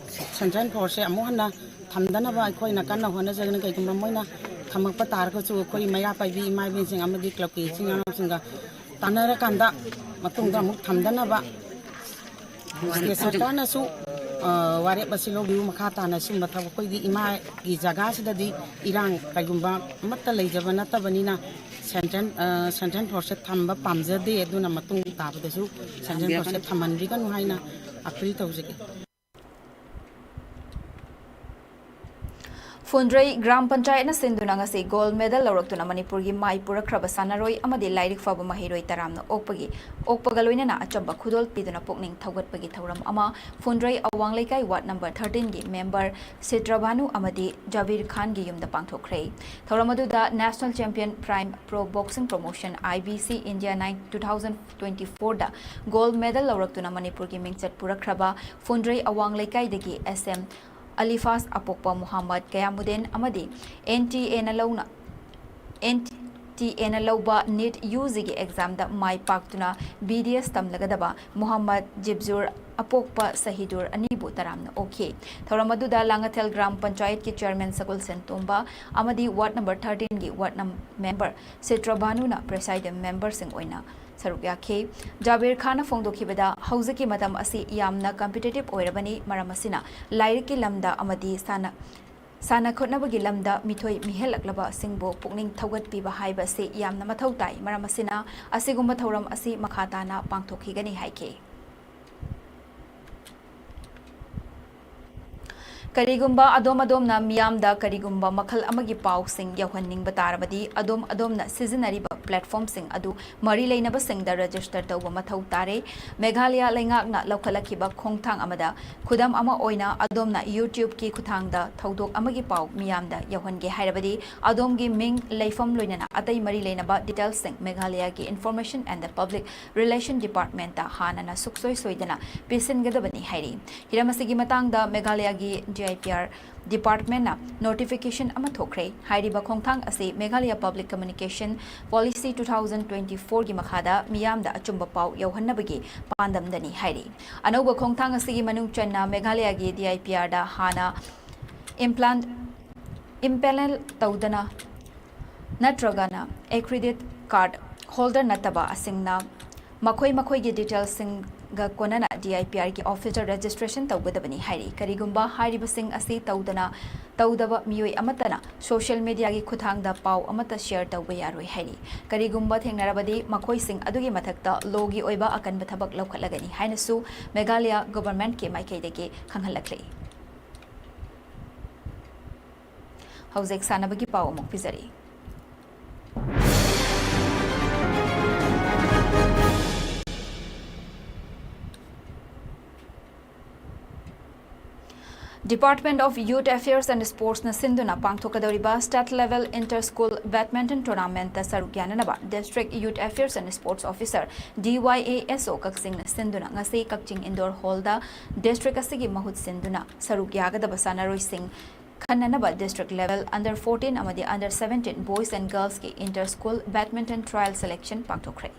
central forceꯁꯦ ꯑꯃꯨꯛ ꯍꯟꯅ ꯊꯝꯗꯅꯕ ꯑꯩꯈꯣꯏꯅ ꯀꯟꯅ ꯍꯣꯠꯅꯖꯒꯅꯤ꯫ ꯀꯩꯒꯨꯝꯕ ꯃꯣꯏꯅ ꯊꯝꯃꯛꯄ ꯇꯥꯔꯒꯁꯨ ꯑꯩꯈꯣꯏ ꯃꯩꯔꯥ ꯄꯥꯏꯕꯤ ꯏꯃꯥ ꯏꯕꯦꯜꯁꯤꯡ ꯑꯃꯗꯤ clubꯀꯤ ꯏꯆꯤꯟ ꯏꯅꯥꯎꯁꯤꯡꯒ ꯇꯥꯟꯅꯔꯀꯥꯟꯗ ꯃꯇꯨꯡꯗ ꯑꯃꯨꯛ ꯊꯝꯗꯅꯕ state ꯁꯔꯀꯥꯔꯅꯁꯨ, ꯑ, ꯋꯥꯔꯦꯞ ꯑꯁꯤ ꯂꯧꯕꯤꯌꯨ꯫ ꯃꯈꯥ ꯇꯥꯅ ꯁꯤꯒꯨꯝꯕ ꯊꯕꯛ, ꯑꯩꯈꯣꯏꯗꯤ ꯏꯃꯥꯒꯤ ꯖꯒꯥꯁꯤꯗꯗꯤ ꯏꯔꯥꯡ ꯀꯩꯒꯨꯝꯕ ꯑꯃꯠꯇ ꯂꯩꯖꯕ ꯅꯠꯇꯕꯅꯤꯅ central, ꯑ, central forceꯁꯦ ꯊꯝꯕ ꯄꯥꯝꯖꯗꯦ꯫ ꯑꯗꯨꯅ ꯃꯇꯨꯡ ꯇꯥꯕꯗꯁꯨ central forceꯁꯦ ꯊꯝꯍꯟꯕꯤꯒꯅꯨ ꯍꯥꯏꯅ appeal ꯇꯧꯖꯒꯦ꯫ ꯐꯨꯟꯗ꯭ꯔꯩ ꯒ꯭ꯔꯥꯝ ꯄꯟꯆꯥꯌꯠꯅ ꯁꯤꯟꯗꯨꯅ ꯉꯁꯤ ꯒꯣꯜꯗ ꯃꯦꯗꯜ ꯂꯧꯔꯛꯇꯨꯅ ꯃꯅꯤꯄꯨꯔꯒꯤ ꯃꯥꯏ ꯄꯨꯔꯛꯈ꯭ꯔꯕ ꯁꯥꯟꯅꯔꯣꯏ ꯑꯃꯗꯤ ꯂꯥꯏꯔꯤꯛ ꯐꯕ ꯃꯍꯩꯔꯣꯏ ꯇꯔꯥꯝꯅ ꯑꯣꯛꯄꯒꯤ, ꯑꯣꯛꯄꯒ ꯂꯣꯏꯅꯅ ꯑꯆꯝꯕ ꯈꯨꯗꯣꯜ ꯄꯤꯗꯨꯅ ꯄꯨꯛꯅꯤꯡ ꯊꯧꯒꯠꯄꯒꯤ ꯊꯧꯔꯝ ꯑꯃ ꯐꯨꯟꯗ꯭ꯔꯩ ꯑꯋꯥꯡ ꯂꯩꯀꯥꯏ ꯋꯥꯔꯗ ꯅꯝꯕꯔ thirteen ꯒꯤ ꯃꯦꯝꯕꯔ ꯁꯤꯇ꯭ꯔꯕꯥꯅꯨ ꯑꯃꯗꯤ ꯖꯥꯕꯤꯔ ꯈꯥꯟꯒꯤ ꯌꯨꯝꯗ ꯄꯥꯡꯊꯣꯛꯈ꯭ꯔꯦ꯫ ꯊꯧꯔꯝ ꯑꯗꯨꯗ National Champion Prime Pro Boxing Promotion, I B C, India nine two thousand twenty-four the gold medal ꯂꯧꯔꯛꯇꯨꯅ ꯃꯅꯤꯄꯨꯔꯒꯤ ꯃꯤꯡꯆꯠ ꯄꯨꯔꯛꯈ꯭ꯔꯕ ꯐꯨꯟꯗ꯭ꯔꯩ ꯑꯋꯥꯡ ꯂꯩꯀꯥꯏꯗꯒꯤ S M ꯑꯂꯤꯐꯥꯁ ꯑꯄꯣꯛꯄ ꯃꯨꯍꯝꯃꯗ ꯀꯌꯥꯃꯨꯗꯤꯟ ꯑꯃꯗꯤ N T A ꯅ ꯂꯧꯅ, N T A ꯅ ꯂꯧꯕ NEET U G ꯒꯤ ꯑꯦꯛꯖꯥꯝꯗ ꯃꯥꯏ ꯄꯥꯛꯇꯨꯅ B D S ꯇꯝꯂꯒꯗꯕ ꯃꯨꯍꯝꯃꯗ ꯖꯤꯕꯖꯨꯔ ꯑꯄꯣꯛꯄ ꯁꯍꯤꯗꯨꯔ ꯑꯅꯤꯕꯨ ꯇꯔꯥꯝꯅ ꯑꯣꯛꯈꯤ꯫ ꯊꯧꯔꯝ ꯑꯗꯨꯗ ꯂꯥꯡꯉꯊꯦꯜ ꯒ꯭ꯔꯥꯝ ꯄꯟꯆꯥꯌꯠꯀꯤ ꯆꯤꯌꯔꯃꯦꯟ ꯁꯒꯣꯜꯁꯦꯟ ꯇꯣꯝꯕ ꯑꯃꯗꯤ ꯋꯥꯔꯗ ꯅꯝꯕꯔ thirteen ꯒꯤ ꯋꯥꯔꯗ ꯅꯝ-, ꯃꯦꯝꯕꯔ ꯁꯤꯇ꯭ꯔꯕꯥꯅꯨꯅ ꯄ꯭ꯔꯦꯁꯥꯏꯗꯤꯡ ꯃꯦꯝꯕꯔꯁꯤꯡ ꯑꯣꯏꯅ ꯁꯔꯨꯛ ꯌꯥꯈꯤ꯫ ꯖꯥꯕꯤꯔ ꯈꯥꯟꯅ ꯐꯣꯡꯗꯣꯛꯈꯤꯕꯗ, ꯍꯧꯖꯤꯛꯀꯤ ꯃꯇꯝ ꯑꯁꯤ ꯌꯥꯝꯅ ꯀꯝꯄꯤꯇꯤꯇꯤꯚ ꯑꯣꯏꯔꯕꯅꯤ, ꯃꯔꯝ ꯑꯁꯤꯅ ꯂꯥꯏꯔꯤꯛꯀꯤ ꯂꯝꯗ ꯑꯃꯗꯤ ꯁꯥꯟꯅ, ꯁꯥꯟꯅ ꯈꯣꯠꯅꯕꯒꯤ ꯂꯝꯗ ꯃꯤꯊꯣꯏ ꯃꯤꯍꯦꯜꯂꯛꯂꯕꯁꯤꯡꯕꯨ ꯄꯨꯛꯅꯤꯡ ꯊꯧꯒꯠꯄꯤꯕ ꯍꯥꯏꯕ ꯑꯁꯤ ꯌꯥꯝꯅ ꯃꯊꯧ ꯇꯥꯏ, ꯃꯔꯝ ꯑꯁꯤꯅ ꯑꯁꯤꯒꯨꯝꯕ ꯊꯧꯔꯝ ꯑꯁꯤ ꯃꯈꯥ ꯇꯥꯅ ꯄꯥꯡꯊꯣꯛꯈꯤꯒꯅꯤ ꯍꯥꯏꯈꯤ꯫ ꯀꯔꯤꯒꯨꯝꯕ ꯑꯗꯣꯝ ꯑꯗꯣꯝꯅ ꯃꯤꯌꯥꯝꯗ ꯀꯔꯤꯒꯨꯝꯕ ꯃꯈꯜ ꯑꯃꯒꯤ ꯄꯥꯎꯁꯤꯡ ꯌꯧꯍꯟꯅꯤꯡꯕ ꯇꯥꯔꯕꯗꯤ, ꯑꯗꯣꯝ ꯑꯗꯣꯝꯅ ꯁꯤꯖꯤꯟꯅꯔꯤꯕ ꯄ꯭ꯂꯦꯠꯐꯣꯔꯝꯁꯤꯡ ꯑꯗꯨ ꯃꯔꯤ ꯂꯩꯅꯕꯁꯤꯡꯗ ꯔꯦꯖꯤꯁꯇꯔ ꯇꯧꯕ ꯃꯊꯧ ꯇꯥꯔꯦ꯫ ꯃꯦꯘꯥꯂꯌꯥ ꯂꯩꯉꯥꯛꯅ ꯂꯧꯈꯠꯂꯛꯈꯤꯕ ꯈꯣꯡꯊꯥꯡ ꯑꯃꯗ, ꯈꯨꯗꯝ ꯑꯃ ꯑꯣꯏꯅ, ꯑꯗꯣꯝꯅ YouTube ꯀꯤ ꯈꯨꯠꯊꯥꯡꯗ ꯊꯧꯗꯣꯛ ꯑꯃꯒꯤ ꯄꯥꯎ ꯃꯤꯌꯥꯝꯗ ꯌꯧꯍꯟꯒꯦ ꯍꯥꯏꯔꯕꯗꯤ, ꯑꯗꯣꯝꯒꯤ ꯃꯤꯡ, ꯂꯩꯐꯝ, ꯂꯣꯏꯅꯅ ꯑꯇꯩ ꯃꯔꯤ ꯂꯩꯅꯕ ꯗꯤꯇꯦꯜꯁꯤꯡ ꯃꯦꯘꯥꯂꯌꯥꯒꯤ Information and the Public Relation Department ꯇ ꯍꯥꯟꯅꯅ ꯁꯨꯛꯁꯣꯏ ꯁꯣꯏꯗꯅ ꯄꯤꯁꯤꯟꯒꯗꯕꯅꯤ ꯍꯥꯏꯔꯤ꯫ ꯍꯤꯔꯝ ꯑꯁꯤꯒꯤ ꯃꯇꯥꯡꯗ ꯃꯦꯘꯥꯂꯌꯥꯒꯤ D I P R department ꯅ notification ꯑꯃ ꯊꯣꯛꯈ꯭ꯔꯦ꯫ ꯍꯥꯏꯔꯤꯕ ꯈꯣꯡꯊꯥꯡ ꯑꯁꯤ Meghalaya Public Communication Policy two thousand twenty-four ꯒꯤ ꯃꯈꯥꯗ ꯃꯤꯌꯥꯝꯗ ꯑꯆꯨꯝꯕ ꯄꯥꯎ ꯌꯧꯍꯟꯅꯕꯒꯤ ꯄꯥꯟꯗꯝꯗꯅꯤ ꯍꯥꯏꯔꯤ꯫ ꯑꯅꯧꯕ ꯈꯣꯡꯊꯥꯡ ꯑꯁꯤꯒꯤ ꯃꯅꯨꯡ ꯆꯟꯅ ꯃꯦꯘꯥꯂꯌꯥꯒꯤ D I P R ꯗ ꯍꯥꯟꯅ implant, impanel ꯇꯧꯗꯅ ꯅꯠꯇ꯭ꯔꯒꯅ accredited card holder ꯅꯠꯇꯕ ꯑꯁꯤꯡꯅ ꯃꯈꯣꯏ ꯃꯈꯣꯏꯒꯤ ꯗꯤꯇꯦꯜꯁꯤꯡꯒ ꯀꯣꯟꯅꯅ D I P R ꯒꯤ office ꯇ registration ꯇꯧꯒꯗꯕꯅꯤ ꯍꯥꯏꯔꯤ꯫ ꯀꯔꯤꯒꯨꯝꯕ ꯍꯥꯏꯔꯤꯕꯁꯤꯡ ꯑꯁꯤ ꯇꯧꯗꯅ, ꯇꯧꯗꯕ ꯃꯤꯑꯣꯏ ꯑꯃꯠꯇꯅ social media ꯒꯤ ꯈꯨꯠꯊꯥꯡꯗ ꯄꯥꯎ ꯑꯃꯠꯇ share ꯇꯧꯕ ꯌꯥꯔꯣꯏ ꯍꯥꯏꯔꯤ꯫ ꯀꯔꯤꯒꯨꯝꯕ ꯊꯦꯡꯅꯔꯕꯗꯤ ꯃꯈꯣꯏꯁꯤꯡ ꯑꯗꯨꯒꯤ ꯃꯊꯛꯇ law ꯒꯤ ꯑꯣꯏꯕ ꯑꯀꯟꯕ ꯊꯕꯛ ꯂꯧꯈꯠꯂꯒꯅꯤ ꯍꯥꯏꯅꯁꯨ ꯃꯦꯘꯥꯂꯌꯥ government ꯀꯤ ꯃꯥꯏꯀꯩꯗꯒꯤ ꯈꯪꯍꯜꯂꯛꯂꯤ꯫ ꯍꯧꯖꯤꯛ ꯁꯥꯟꯅꯕꯒꯤ ꯄꯥꯎ ꯑꯃꯨꯛ ꯄꯤꯖꯔꯤ꯫ Department of Youth Affairs and Sportsꯅ ꯁꯤꯟꯗꯨꯅ ꯄꯥꯡꯊꯣꯛꯀꯗꯧꯔꯤꯕ State Level Inter School Badminton Tournamentꯇ ꯁꯔꯨꯛ ꯌꯥꯅꯅꯕ District Youth Affairs and Sports Officer, D Y A S O, ꯀꯛꯆꯤꯡꯅ ꯁꯤꯟꯗꯨꯅ ꯉꯁꯤ ꯀꯛꯆꯤꯡ Indoor Hallꯗ district ꯑꯁꯤꯒꯤ ꯃꯍꯨꯠ ꯁꯤꯟꯗꯨꯅ ꯁꯔꯨꯛ ꯌꯥꯒꯗꯕ ꯁꯥꯟꯅꯔꯣꯏꯁꯤꯡ ꯈꯟꯅꯅꯕ district level under fourteen ꯑꯃꯗꯤ under seventeen boys and girlsꯀꯤ inter school badminton trial selection ꯄꯥꯡꯊꯣꯛꯈ꯭ꯔꯦ꯫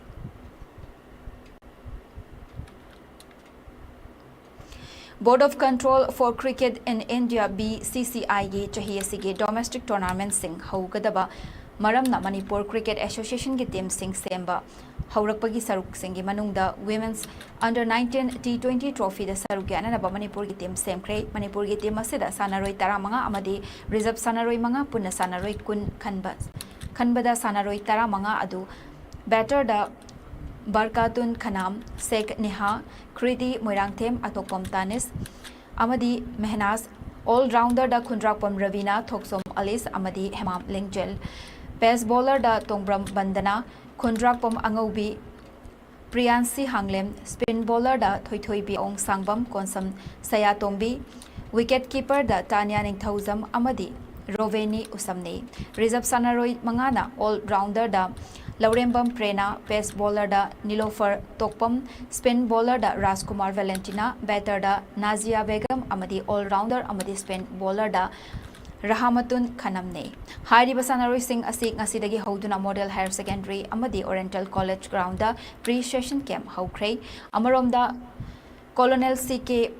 Board of Control for Cricket in India, B C C I ꯒꯤ ꯆꯍꯤ ꯑꯁꯤꯒꯤ domestic tournamentꯁꯤꯡ ꯍꯧꯒꯗꯕ ꯃꯔꯝꯅ ꯃꯅꯤꯄꯨꯔ Cricket Associationꯒꯤ teamꯁꯤꯡ ꯁꯦꯝꯕ ꯍꯧꯔꯛꯄꯒꯤ ꯁꯔꯨꯛꯁꯤꯡꯒꯤ ꯃꯅꯨꯡꯗ Women's Under nineteen T twenty trophyꯗ ꯁꯔꯨꯛ ꯌꯥꯅꯅꯕ ꯃꯅꯤꯄꯨꯔꯒꯤ team ꯁꯦꯝꯈ꯭ꯔꯦ꯫ ꯃꯅꯤꯄꯨꯔꯒꯤ team ꯑꯁꯤꯗ ꯁꯥꯟꯅꯔꯣꯏ ꯇꯔꯥꯃꯉꯥ ꯑꯃꯗꯤ reserve ꯁꯥꯟꯅꯔꯣꯏ ꯃꯉꯥ, ꯄꯨꯟꯅ ꯁꯥꯟꯅꯔꯣꯏ ꯀꯨꯟ ꯈꯟꯕ, ꯈꯟꯕꯗ ꯁꯥꯟꯅꯔꯣꯏ ꯇꯔꯥꯃꯉꯥ ꯑꯗꯨ batterꯗ ꯕꯔꯀꯥꯇꯨꯟ ꯈꯅꯥꯝ, ꯁꯦꯈ ꯅꯦꯍꯥ, ꯀ꯭ꯔꯤꯇꯤ ꯃꯣꯏꯔꯥꯡꯊꯦꯝ, ꯑꯇꯣꯛꯄꯝ ꯇꯥꯅꯤꯁ ꯑꯃꯗꯤ ꯃꯦꯍꯅꯥꯖ, all-rounder ꯗ ꯈꯨꯟꯗ꯭ꯔꯥꯛꯄꯝ ꯔꯕꯤꯅꯥ, ꯊꯣꯛꯆꯣꯝ ꯑꯂꯤꯁ ꯑꯃꯗꯤ ꯍꯦꯃꯥꯝ ꯂꯤꯡꯖꯦꯜ, pace bowler ꯗ ꯇꯣꯡꯕ꯭ꯔꯝ ꯕꯟꯗꯅꯥ, ꯈꯨꯟꯗ꯭ꯔꯥꯛꯄꯝ ꯑꯉꯧꯕꯤ, ꯄ꯭ꯔꯤꯌꯥꯟꯁꯤ ꯍꯥꯡꯂꯦꯝ, spin bowler ꯗ ꯊꯣꯏꯊꯣꯏꯕꯤ ꯑꯣꯡꯁꯥꯡꯕꯝ, ꯀꯣꯟꯁꯝ ꯁꯌꯥꯇꯣꯝꯕꯤ, wicket keeper ꯗ ꯇꯥꯅꯤꯌꯥ ꯅꯤꯡꯊꯧꯖꯝ ꯑꯃꯗꯤ ꯔꯣꯕꯦꯅꯤ ꯎꯁꯝꯅꯤ꯫ Reserve ꯁꯥꯟꯅꯔꯣꯏ ꯃꯉꯥꯅ all-rounder ꯗ ꯂꯧꯔꯦꯝꯕꯝ ꯄ꯭ꯔꯦꯅꯥ, pace bowler ꯗ ꯅꯤꯂꯣꯐꯔ ꯇꯣꯛꯄꯝ, spin bowler ꯗ ꯔꯥꯖꯀꯨꯃꯥꯔ ꯚꯦꯂꯦꯟꯇꯤꯅꯥ, batter ꯗ ꯅꯥꯖꯤꯌꯥ ꯕꯦꯒꯝ ꯑꯃꯗꯤ all-rounder ꯑꯃꯗꯤ spin bowler ꯗ ꯔꯍꯥꯃꯇꯨꯟ ꯈꯅꯝꯅꯤ꯫ ꯍꯥꯏꯔꯤꯕ ꯁꯥꯟꯅꯔꯣꯏꯁꯤꯡ ꯑꯁꯤ ꯉꯁꯤꯗꯒꯤ ꯍꯧꯗꯨꯅ Model Higher Secondary ꯑꯃꯗꯤ Oriental College ground ꯗ pre-session camp ꯍꯧꯈ꯭ꯔꯦ꯫ ꯑꯃꯔꯣꯝꯗ, Colonel C K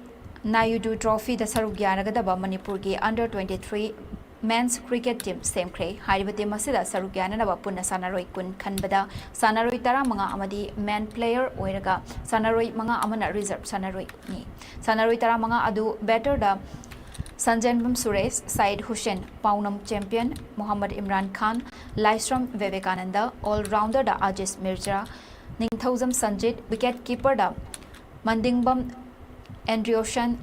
Naidu trophy ꯗ ꯁꯔꯨꯛ ꯌꯥꯔꯒꯗꯕ ꯃꯅꯤꯄꯨꯔꯒꯤ under twenty-three men's cricket team ꯁꯦꯝꯈ꯭ꯔꯦ꯫ ꯍꯥꯏꯔꯤꯕ team ꯑꯁꯤꯗ ꯁꯔꯨꯛ ꯌꯥꯅꯅꯕ ꯄꯨꯟꯅ ꯁꯥꯟꯅꯔꯣꯏ ꯀꯨꯟ ꯈꯟꯕꯗ ꯁꯥꯟꯅꯔꯣꯏ ꯇꯔꯥꯃꯉꯥ ꯑꯃꯗꯤ main player ꯑꯣꯏꯔꯒ ꯁꯥꯟꯅꯔꯣꯏ ꯃꯉꯥ ꯑꯃꯅ reserve ꯁꯥꯟꯅꯔꯣꯏꯅꯤ꯫ ꯁꯥꯟꯅꯔꯣꯏ ꯇꯔꯥꯃꯉꯥ ꯑꯗꯨ batter ꯗ ꯁꯟꯖꯦꯟꯕꯝ ꯁꯨꯔꯦꯁ, ꯁꯥꯏꯗ ꯍꯨꯁꯦꯟ, ꯄꯥꯎꯅꯝ ꯆꯦꯝꯄꯤꯌꯟ, ꯃꯣꯍꯝꯃꯗ ꯏꯝꯔꯥꯟ ꯈꯥꯟ, ꯂꯥꯏꯁ꯭ꯔꯝ ꯚꯤꯕꯦꯀꯥꯅꯟꯗ, all-rounder ꯗ ꯑꯥꯖꯤꯖ ꯃꯤꯔꯖꯥ, ꯅꯤꯡꯊꯧꯖꯝ ꯁꯟꯖꯤꯠ, wicket keeper ꯗ ꯃꯟꯗꯤꯡꯕꯝ ꯑꯦꯟꯗ꯭ꯔꯤꯌꯣꯁꯟ,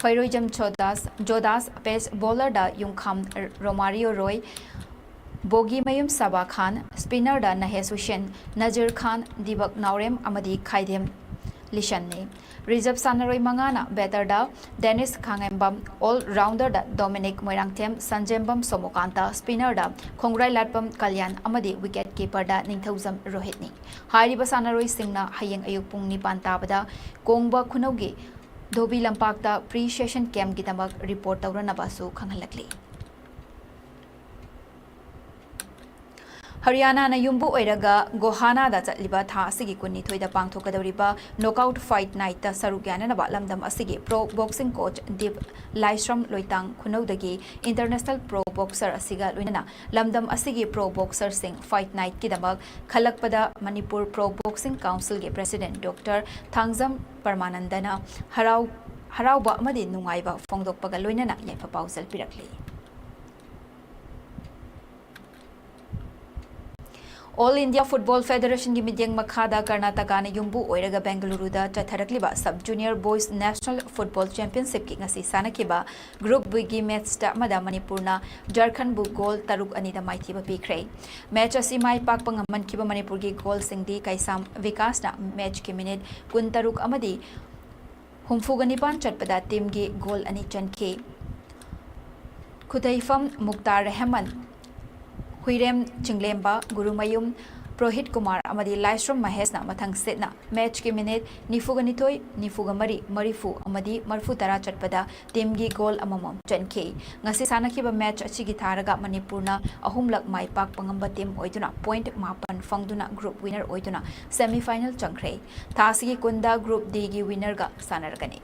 ꯐꯩꯔꯣꯏꯖꯝ ꯖꯣꯗꯥꯁ, ꯖꯣꯗꯥꯁ, ꯄꯦꯁ ꯕꯣꯂꯔꯗ ꯌꯨꯝꯈꯥꯝ ꯔꯣꯃꯥꯔꯤꯌꯣ ꯔꯣꯏ, ꯕꯣꯒꯤꯃꯌꯨꯝ ꯁꯕꯥ ꯈꯥꯟ, ꯁ꯭ꯄꯤꯅꯔꯗ ꯅꯍꯦꯁ ꯍꯨꯁꯦꯟ, ꯅꯖꯤꯔ ꯈꯥꯟ, ꯗꯤꯕꯛ ꯅꯥꯎꯔꯦꯝ ꯑꯃꯗꯤ ꯈꯥꯏꯗꯦꯝ ꯂꯤꯁꯟꯅꯤ꯫ ꯔꯤꯖꯔꯚ ꯁꯥꯟꯅꯔꯣꯏ ꯃꯉꯥꯅ ꯕꯦꯇꯔꯗ ꯗꯦꯅꯤꯁ ꯈꯥꯉꯦꯝꯕꯝ, ꯑꯣꯜ ꯔꯥꯎꯟꯗꯔꯗ ꯗꯣꯃꯤꯅꯤꯛ ꯃꯣꯏꯔꯥꯡꯊꯦꯝ, ꯁꯟꯖꯦꯝꯕꯝ ꯁꯣꯃꯣꯀꯥꯟꯇ, ꯁ꯭ꯄꯤꯅꯔꯗ ꯈꯣꯡꯒ꯭ꯔꯥꯏ ꯂꯥꯠꯄꯝ ꯀꯂꯌꯥꯟ ꯑꯃꯗꯤ ꯋꯤꯀꯦꯠ ꯀꯤꯄꯔꯗ ꯅꯤꯡꯊꯧꯖꯝ ꯔꯣꯍꯤꯠꯅꯤ꯫ ꯍꯥꯏꯔꯤꯕ ꯁꯥꯟꯅꯔꯣꯏꯁꯤꯡꯅ ꯍꯌꯦꯡ ꯑꯌꯨꯛ ꯄꯨꯡ ꯅꯤꯄꯥꯟ ꯇꯥꯕꯗ ꯀꯣꯡꯕ ꯈꯨꯅꯧꯒꯤ ꯙꯣꯕꯤ ꯂꯝꯄꯥꯛꯇ ꯄ꯭ꯔꯤ ꯁꯦꯁꯟ ꯀꯦꯝꯞꯀꯤꯗꯃꯛ ꯔꯤꯄꯣꯔꯠ ꯇꯧꯔꯅꯕꯁꯨ ꯈꯪꯍꯜꯂꯛꯂꯤ꯫ ꯍꯔꯤꯌꯥꯅꯥꯅ ꯌꯨꯝꯕꯨ ꯑꯣꯏꯔꯒ ꯒꯣꯍꯥꯅꯥꯗ ꯆꯠꯂꯤꯕ ꯊꯥ ꯑꯁꯤꯒꯤ ꯀꯨꯟꯅꯤꯊꯣꯏꯗ ꯄꯥꯡꯊꯣꯛꯀꯗꯧꯔꯤꯕ ꯅꯣꯛꯑꯥꯎꯠ ꯐꯥꯏꯠ ꯅꯥꯏꯠꯇ ꯁꯔꯨꯛ ꯌꯥꯅꯅꯕ ꯂꯝꯗꯝ ꯑꯁꯤꯒꯤ pro boxing coach Dip Laishram Loitang ꯈꯨꯅꯧꯗꯒꯤ ꯏꯟꯇꯔꯅꯦꯁꯅꯦꯜ ꯄ꯭ꯔꯣ ꯕꯣꯛꯁꯔ ꯑꯁꯤꯒ ꯂꯣꯏꯅꯅ ꯂꯝꯗꯝ ꯑꯁꯤꯒꯤ ꯄ꯭ꯔꯣ ꯕꯣꯛꯁꯔꯁꯤꯡ ꯐꯥꯏꯠ ꯅꯥꯏꯠꯀꯤꯗꯃꯛ ꯈꯜꯂꯛꯄꯗ ꯃꯅꯤꯄꯨꯔ ꯄ꯭ꯔꯣ ꯕꯣꯛꯁꯤꯡ ꯀꯥꯎꯟꯁꯤꯜꯒꯤ ꯄ꯭ꯔꯦꯁꯤꯗꯦꯟꯠ ꯗꯣꯛꯇꯔ ꯊꯥꯡꯖꯝ ꯄꯔꯃꯥꯅꯟꯗꯅ ꯍꯔꯥꯎ-, ꯍꯔꯥꯎꯕ ꯑꯃꯗꯤ ꯅꯨꯡꯉꯥꯏꯕ ꯐꯣꯡꯗꯣꯛꯄꯒ ꯂꯣꯏꯅꯅ ꯌꯥꯏꯐ ꯄꯥꯎꯖꯦꯜ ꯄꯤꯔꯛꯂꯤ꯫ ꯑꯣꯜ ꯏꯟꯗꯤꯌꯥ ꯐꯨꯠꯕꯣꯜ ꯐꯦꯗꯔꯦꯁꯟꯒꯤ ꯃꯤꯠꯌꯦꯡ ꯃꯈꯥꯗ ꯀꯔꯅꯥꯇꯀꯥꯅ ꯌꯨꯝꯕꯨ ꯑꯣꯏꯔꯒ ꯕꯦꯡꯒꯂꯨꯔꯨꯗ ꯆꯠꯊꯔꯛꯂꯤꯕ sub junior boys national football ꯆꯦꯝꯄꯤꯌꯟꯁꯤꯞꯀꯤ ꯉꯁꯤ ꯁꯥꯟꯅꯈꯤꯕ ꯒ꯭ꯔꯨꯞ ꯕꯤꯒꯤ ꯃꯦꯠꯆꯇ ꯑꯃꯗ ꯃꯅꯤꯄꯨꯔꯅ ꯖꯔꯈꯟꯕꯨ ꯒꯣꯜ ꯇꯔꯨꯛ ꯑꯅꯤꯗ ꯃꯥꯏꯊꯤꯕ ꯄꯤꯈ꯭ꯔꯦ꯫ ꯃꯦꯠꯆ ꯑꯁꯤ ꯃꯥꯏ ꯄꯥꯛꯄ ꯉꯝꯍꯟꯈꯤꯕ ꯃꯅꯤꯄꯨꯔꯒꯤ ꯒꯣꯜꯁꯤꯡꯗꯤ ꯀꯩꯁꯥꯝ ꯕꯤꯀꯥꯁꯅ ꯃꯦꯠꯆꯀꯤ ꯃꯤꯅꯤꯠ ꯀꯨꯟꯇꯔꯨꯛ ꯑꯃꯗꯤ ꯍꯨꯝꯐꯨꯒ ꯅꯤꯄꯥꯟ ꯆꯠꯄꯗ ꯇꯤꯝꯒꯤ ꯒꯣꯜ ꯑꯅꯤ ꯆꯟꯈꯤ꯫ ꯈꯨꯊꯩꯐꯝ ꯃꯨꯛꯇꯥꯔ ꯔꯦꯍꯃꯟ, ꯍꯨꯏꯔꯦꯝ ꯆꯤꯡꯂꯦꯝꯕ, ꯒꯨꯔꯨꯃꯌꯨꯝ ꯄ꯭ꯔꯣꯍꯤꯠ ꯀꯨꯃꯥꯔ ꯑꯃꯗꯤ ꯂꯥꯏꯁ꯭ꯔꯝ ꯃꯍꯦꯁꯅ ꯃꯊꯪ ꯁꯤꯠꯅ ꯃꯦꯠꯆꯀꯤ ꯃꯤꯅꯤꯠ ꯅꯤꯐꯨꯒ ꯅꯤꯊꯣꯏ, ꯅꯤꯐꯨꯒ ꯃꯔꯤ, ꯃꯔꯤꯐꯨ ꯑꯃꯗꯤ ꯃꯔꯤꯐꯨ ꯇꯔꯥ ꯆꯠꯄꯗ ꯇꯤꯝꯒꯤ ꯒꯣꯜ ꯑꯃꯃꯝ ꯆꯟꯈꯤ꯫ ꯉꯁꯤ ꯁꯥꯟꯅꯈꯤꯕ ꯃꯦꯠꯆ ꯑꯁꯤꯒꯤ ꯊꯥꯔꯒ ꯃꯅꯤꯄꯨꯔꯅ ꯑꯍꯨꯝꯂꯛ ꯃꯥꯏ ꯄꯥꯛꯄ ꯉꯝꯕ ꯇꯤꯝ ꯑꯣꯏꯗꯨꯅ ꯄꯣꯏꯟꯠ ꯃꯥꯄꯟ ꯐꯪꯗꯨꯅ ꯒ꯭ꯔꯨꯞ ꯋꯤꯅꯔ ꯑꯣꯏꯗꯨꯅ ꯁꯦꯃꯤ ꯐꯥꯏꯅꯦꯜ ꯆꯪꯈ꯭ꯔꯦ꯫ ꯊꯥ ꯑꯁꯤꯒꯤ ꯀꯨꯟꯗ ꯒ꯭ꯔꯨꯞ ꯗꯤꯒꯤ ꯋꯤꯅꯔꯒ ꯁꯥꯟꯅꯔꯒꯅꯤ꯫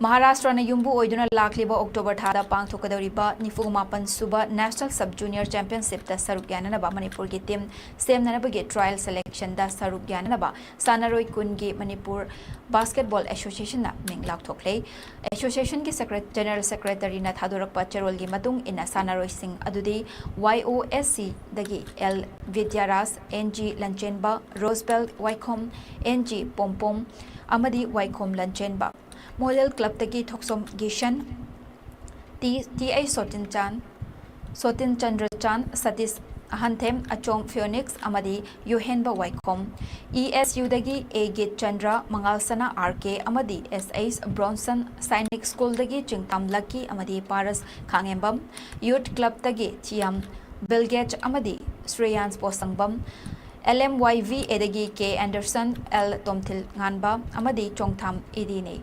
ꯃꯍꯥꯔꯥꯁꯇ꯭ꯔꯅ ꯌꯨꯝꯕꯨ ꯑꯣꯏꯗꯨꯅ ꯂꯥꯛꯂꯤꯕ ꯑꯣꯛꯇꯣꯕꯔ ꯊꯥꯗ ꯄꯥꯡꯊꯣꯛꯀꯗꯧꯔꯤꯕ ꯅꯤꯐꯨ ꯃꯥꯄꯟ ꯁꯨꯕ National Sub Junior Championshipꯇ ꯁꯔꯨꯛ ꯌꯥꯅꯅꯕ ꯃꯅꯤꯄꯨꯔꯒꯤ team ꯁꯦꯝꯅꯅꯕꯒꯤ trial selectionꯗ ꯁꯔꯨꯛ ꯌꯥꯅꯅꯕ ꯁꯥꯟꯅꯔꯣꯏ ꯀꯨꯟꯒꯤ ꯃꯅꯤꯄꯨꯔ Basketball Associationꯅ ꯃꯤꯡ ꯂꯥꯎꯊꯣꯛꯂꯦ꯫ Associationꯒꯤ secret-, General Secretaryꯅ ꯊꯥꯗꯣꯔꯛꯄ ꯆꯦꯔꯣꯜꯒꯤ ꯃꯇꯨꯡ ꯏꯟꯅ ꯁꯥꯟꯅꯔꯣꯏꯁꯤꯡ ꯑꯗꯨꯗꯤ Y O S Cꯗꯒꯤ L ꯕꯤꯗ꯭ꯌꯥꯔꯥꯖ, N G ꯂꯟꯆꯦꯟꯕ, ꯔꯣꯖꯕꯦꯜ ꯋꯥꯏꯈꯣꯝ, N G ꯄꯣꯝꯄꯣꯝ ꯑꯃꯗꯤ ꯋꯥꯏꯈꯣꯝ ꯂꯟꯆꯦꯟꯕ, Model Clubꯇꯒꯤ ꯊꯣꯛꯆꯣꯝ ꯒꯤꯁꯟ, ꯇꯤ, ꯇꯤ ꯑꯩꯆ ꯁꯣꯇꯤꯟꯆꯥꯟ, ꯁꯣꯇꯤꯟ ꯆꯟꯗ꯭ꯔꯆꯥꯟ, ꯁꯇꯤꯁ ꯑꯍꯟꯊꯦꯝ, ꯑꯆꯣꯝ ꯐꯤꯑꯣꯅꯤꯛꯁ ꯑꯃꯗꯤ ꯌꯨꯍꯦꯟꯕ ꯋꯥꯏꯈꯣꯝ, E S Uꯗꯒꯤ A ꯒꯤꯠ ꯆꯟꯗ꯭ꯔ, ꯃꯉꯥꯜ ꯁꯅꯥ R K ꯑꯃꯗꯤ S H ꯕ꯭ꯔꯣꯟꯁꯟ, ꯁꯥꯏꯅꯤꯛ ꯁ꯭ꯀꯨꯜꯗꯒꯤ ꯆꯤꯡꯇꯥꯝ ꯂꯛꯀꯤ ꯑꯃꯗꯤ ꯄꯥꯔꯁ ꯈꯥꯡꯉꯦꯝꯕꯝ, Youth Clubꯇꯒꯤ ꯊꯤꯌꯥꯝ ꯕꯤꯜꯒꯦꯠ ꯑꯃꯗꯤ ꯁ꯭ꯔꯦꯌꯥꯟꯁ ꯄꯣꯁꯪꯕꯝ, L M Y V Aꯗꯒꯤ K ꯑꯦꯟꯗꯔꯁꯟ, L ꯇꯣꯝꯊꯤꯜ ꯉꯥꯟꯕ ꯑꯃꯗꯤ ꯆꯣꯡꯊꯥꯝ ꯏꯗꯤꯅꯤ꯫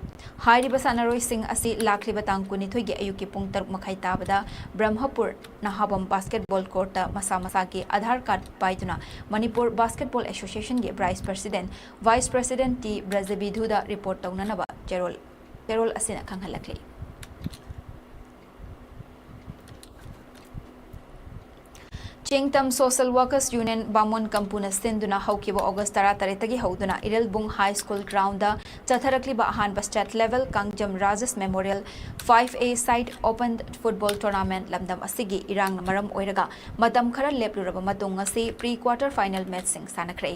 ꯍꯥꯏꯔꯤꯕ ꯁꯥꯟꯅꯔꯣꯏꯁꯤꯡ ꯑꯁꯤ ꯂꯥꯛꯂꯤꯕ ꯇꯥꯡ ꯀꯨꯟꯅꯤꯊꯣꯏꯒꯤ ꯑꯌꯨꯛꯀꯤ ꯄꯨꯡ ꯇꯔꯨꯛ ꯃꯈꯥꯏ ꯇꯥꯕꯗ ꯕ꯭ꯔꯍꯃꯄꯨꯔ ꯅꯍꯥꯕꯝ Basketball Courtꯇ ꯃꯁꯥ ꯃꯁꯥꯒꯤ ꯑꯙꯥꯔ ꯀꯥꯔꯗ ꯄꯥꯏꯗꯨꯅ ꯃꯅꯤꯄꯨꯔ Basketball Associationꯒꯤ Vice President, Vice President T ꯕ꯭ꯔꯖꯕꯤꯙꯨꯗ report ꯇꯧꯅꯅꯕ ꯆꯦꯔꯣꯜ, ꯆꯦꯔꯣꯜ ꯑꯁꯤꯅ ꯈꯪꯍꯜꯂꯛꯂꯤ꯫ ꯆꯤꯡꯇꯝ Social Workers Union ꯕꯥꯃꯣꯟ ꯀꯝꯄꯨꯅ ꯁꯤꯟꯗꯨꯅ ꯍꯧꯈꯤꯕ ꯑꯣꯒꯁ ꯇꯔꯥꯇꯔꯦꯠꯇꯒꯤ ꯍꯧꯗꯨꯅ ꯏꯔꯦꯜꯕꯨꯡ High School groundꯗ ꯆꯠꯊꯔꯛꯂꯤꯕ ꯑꯍꯥꯟꯕ state level Kangjam Rajesh Memorial five A side open football tournament ꯂꯝꯗꯝ ꯑꯁꯤꯒꯤ ꯏꯔꯥꯡꯅ ꯃꯔꯝ ꯑꯣꯏꯔꯒ ꯃꯇꯝ ꯈꯔ ꯂꯦꯞꯂꯨꯔꯕ ꯃꯇꯨꯡ ꯉꯁꯤ pre quarter final matchꯁꯤꯡ ꯁꯥꯟꯅꯈ꯭ꯔꯦ꯫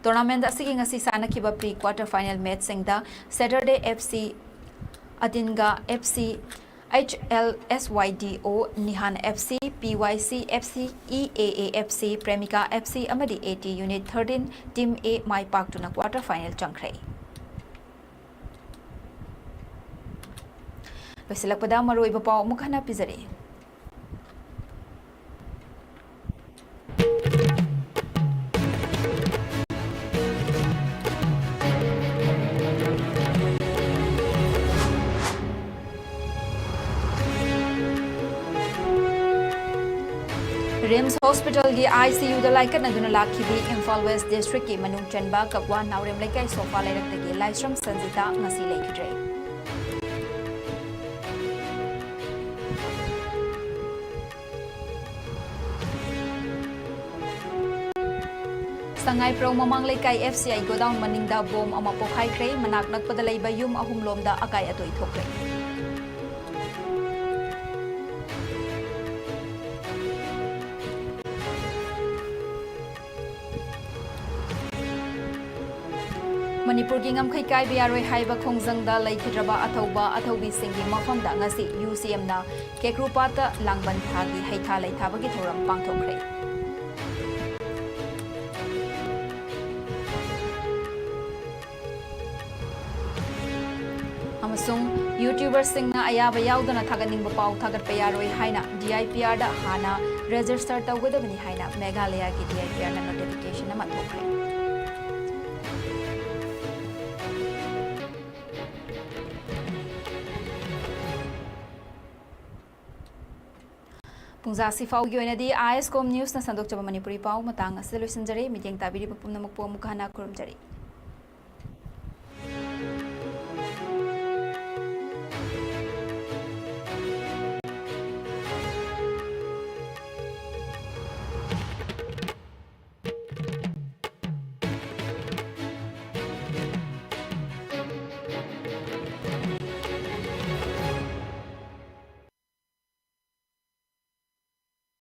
Tournament ꯑꯁꯤꯒꯤ ꯉꯁꯤ ꯁꯥꯟꯅꯈꯤꯕ pre quarter final matchꯁꯤꯡꯗ Saturday F C, ꯑꯇꯤꯟꯒ F C, H L S Y D O, Nihan F C, P Y C F C, E A A F C, Premika F C ꯑꯃꯗꯤ A T Unit thirteen Team A my ꯄꯥꯛꯇꯨꯅ quarter final ꯆꯪꯈ꯭ꯔꯦ꯫ ꯂꯣꯏꯁꯤꯜꯂꯛꯄꯗ ꯃꯔꯨꯑꯣꯏꯕ ꯄꯥꯎ ꯑꯃꯨꯛ ꯍꯟꯅ ꯄꯤꯖꯔꯤ꯫ RIMS Hospitalꯒꯤ I C Uꯗ ꯂꯥꯏꯀꯠꯅꯗꯨꯅ ꯂꯥꯛꯈꯤꯕꯤ Imphal West Districtꯀꯤ ꯃꯅꯨꯡ ꯆꯟꯕ ꯀꯛꯋꯥ ꯅꯥꯎꯔꯦꯝ ꯂꯩꯀꯥꯏ ꯁꯣꯐꯥ ꯂꯩꯔꯛꯇꯒꯤ ꯂꯥꯏꯁ꯭ꯔꯝ ꯁꯟꯖꯤꯇꯥ ꯉꯁꯤ ꯂꯩꯈꯤꯗ꯭ꯔꯦ꯫ ꯁꯉꯥꯏꯄ꯭ꯔꯧ ꯃꯃꯥꯡ ꯂꯩꯀꯥꯏ F C I godown ꯃꯅꯤꯡꯗ ꯕꯣꯝ ꯑꯃ ꯄꯣꯈꯥꯏꯈ꯭ꯔꯦ꯫ ꯃꯅꯥꯛ ꯅꯛꯄꯗ ꯂꯩꯕ ꯌꯨꯝ ꯑꯍꯨꯝ ꯂꯣꯝꯗ ꯑꯀꯥꯏ ꯑꯇꯣꯏ ꯊꯣꯛꯈ꯭ꯔꯦ꯫ ꯃꯅꯤꯄꯨꯔꯒꯤ ꯉꯝꯈꯩ ꯀꯥꯏꯕ ꯌꯥꯔꯣꯏ ꯍꯥꯏꯕ ꯈꯣꯡꯖꯪꯗ ꯂꯩꯈꯤꯗ꯭ꯔꯕ ꯑꯊꯧꯕ ꯑꯊꯧꯕꯤꯁꯤꯡꯒꯤ ꯃꯐꯝꯗ ꯉꯁꯤ UCMꯅ ꯀꯦꯀ꯭ꯔꯨꯄꯥꯠꯇ ꯂꯥꯡꯕꯟ ꯊꯥꯒꯤ ꯍꯩꯊꯥ ꯂꯩꯊꯥꯕꯒꯤ ꯊꯧꯔꯝ ꯄꯥꯡꯊꯣꯛꯈ꯭ꯔꯦ꯫ ꯑꯃꯁꯨꯡ YouTuberꯁꯤꯡꯅ ꯑꯌꯥꯕ ꯌꯥꯎꯗꯅ ꯊꯥꯒꯠꯅꯤꯡꯕ ꯄꯥꯎ ꯊꯥꯒꯠꯄ ꯌꯥꯔꯣꯏ ꯍꯥꯏꯅ DIPRꯗ ꯍꯥꯟꯅ register ꯇꯧꯒꯗꯕꯅꯤ ꯍꯥꯏꯅ ꯃꯦꯘꯥꯂꯌꯒꯤ DIPRꯅ notification ꯑꯃ ꯊꯣꯛꯈ꯭ꯔꯦ꯫ ꯄꯨꯡꯖꯥ ꯁꯤꯐꯥꯎꯒꯤ ꯑꯣꯏꯅꯗꯤ ISCOM Newsꯅ ꯁꯟꯗꯣꯛꯆꯕ ꯃꯅꯤꯄꯨꯔꯤ ꯄꯥꯎ ꯃꯇꯥꯡ ꯑꯁꯤꯗ ꯂꯣꯏꯁꯤꯟꯖꯔꯦ꯫ ꯃꯤꯠꯌꯦꯡ ꯇꯥꯕꯤꯔꯤꯕ ꯄꯨꯝꯅꯃꯛꯄꯨ ꯑꯃꯨꯛ ꯍꯟꯅ ꯈꯨꯔꯨꯝꯖꯔꯤ꯫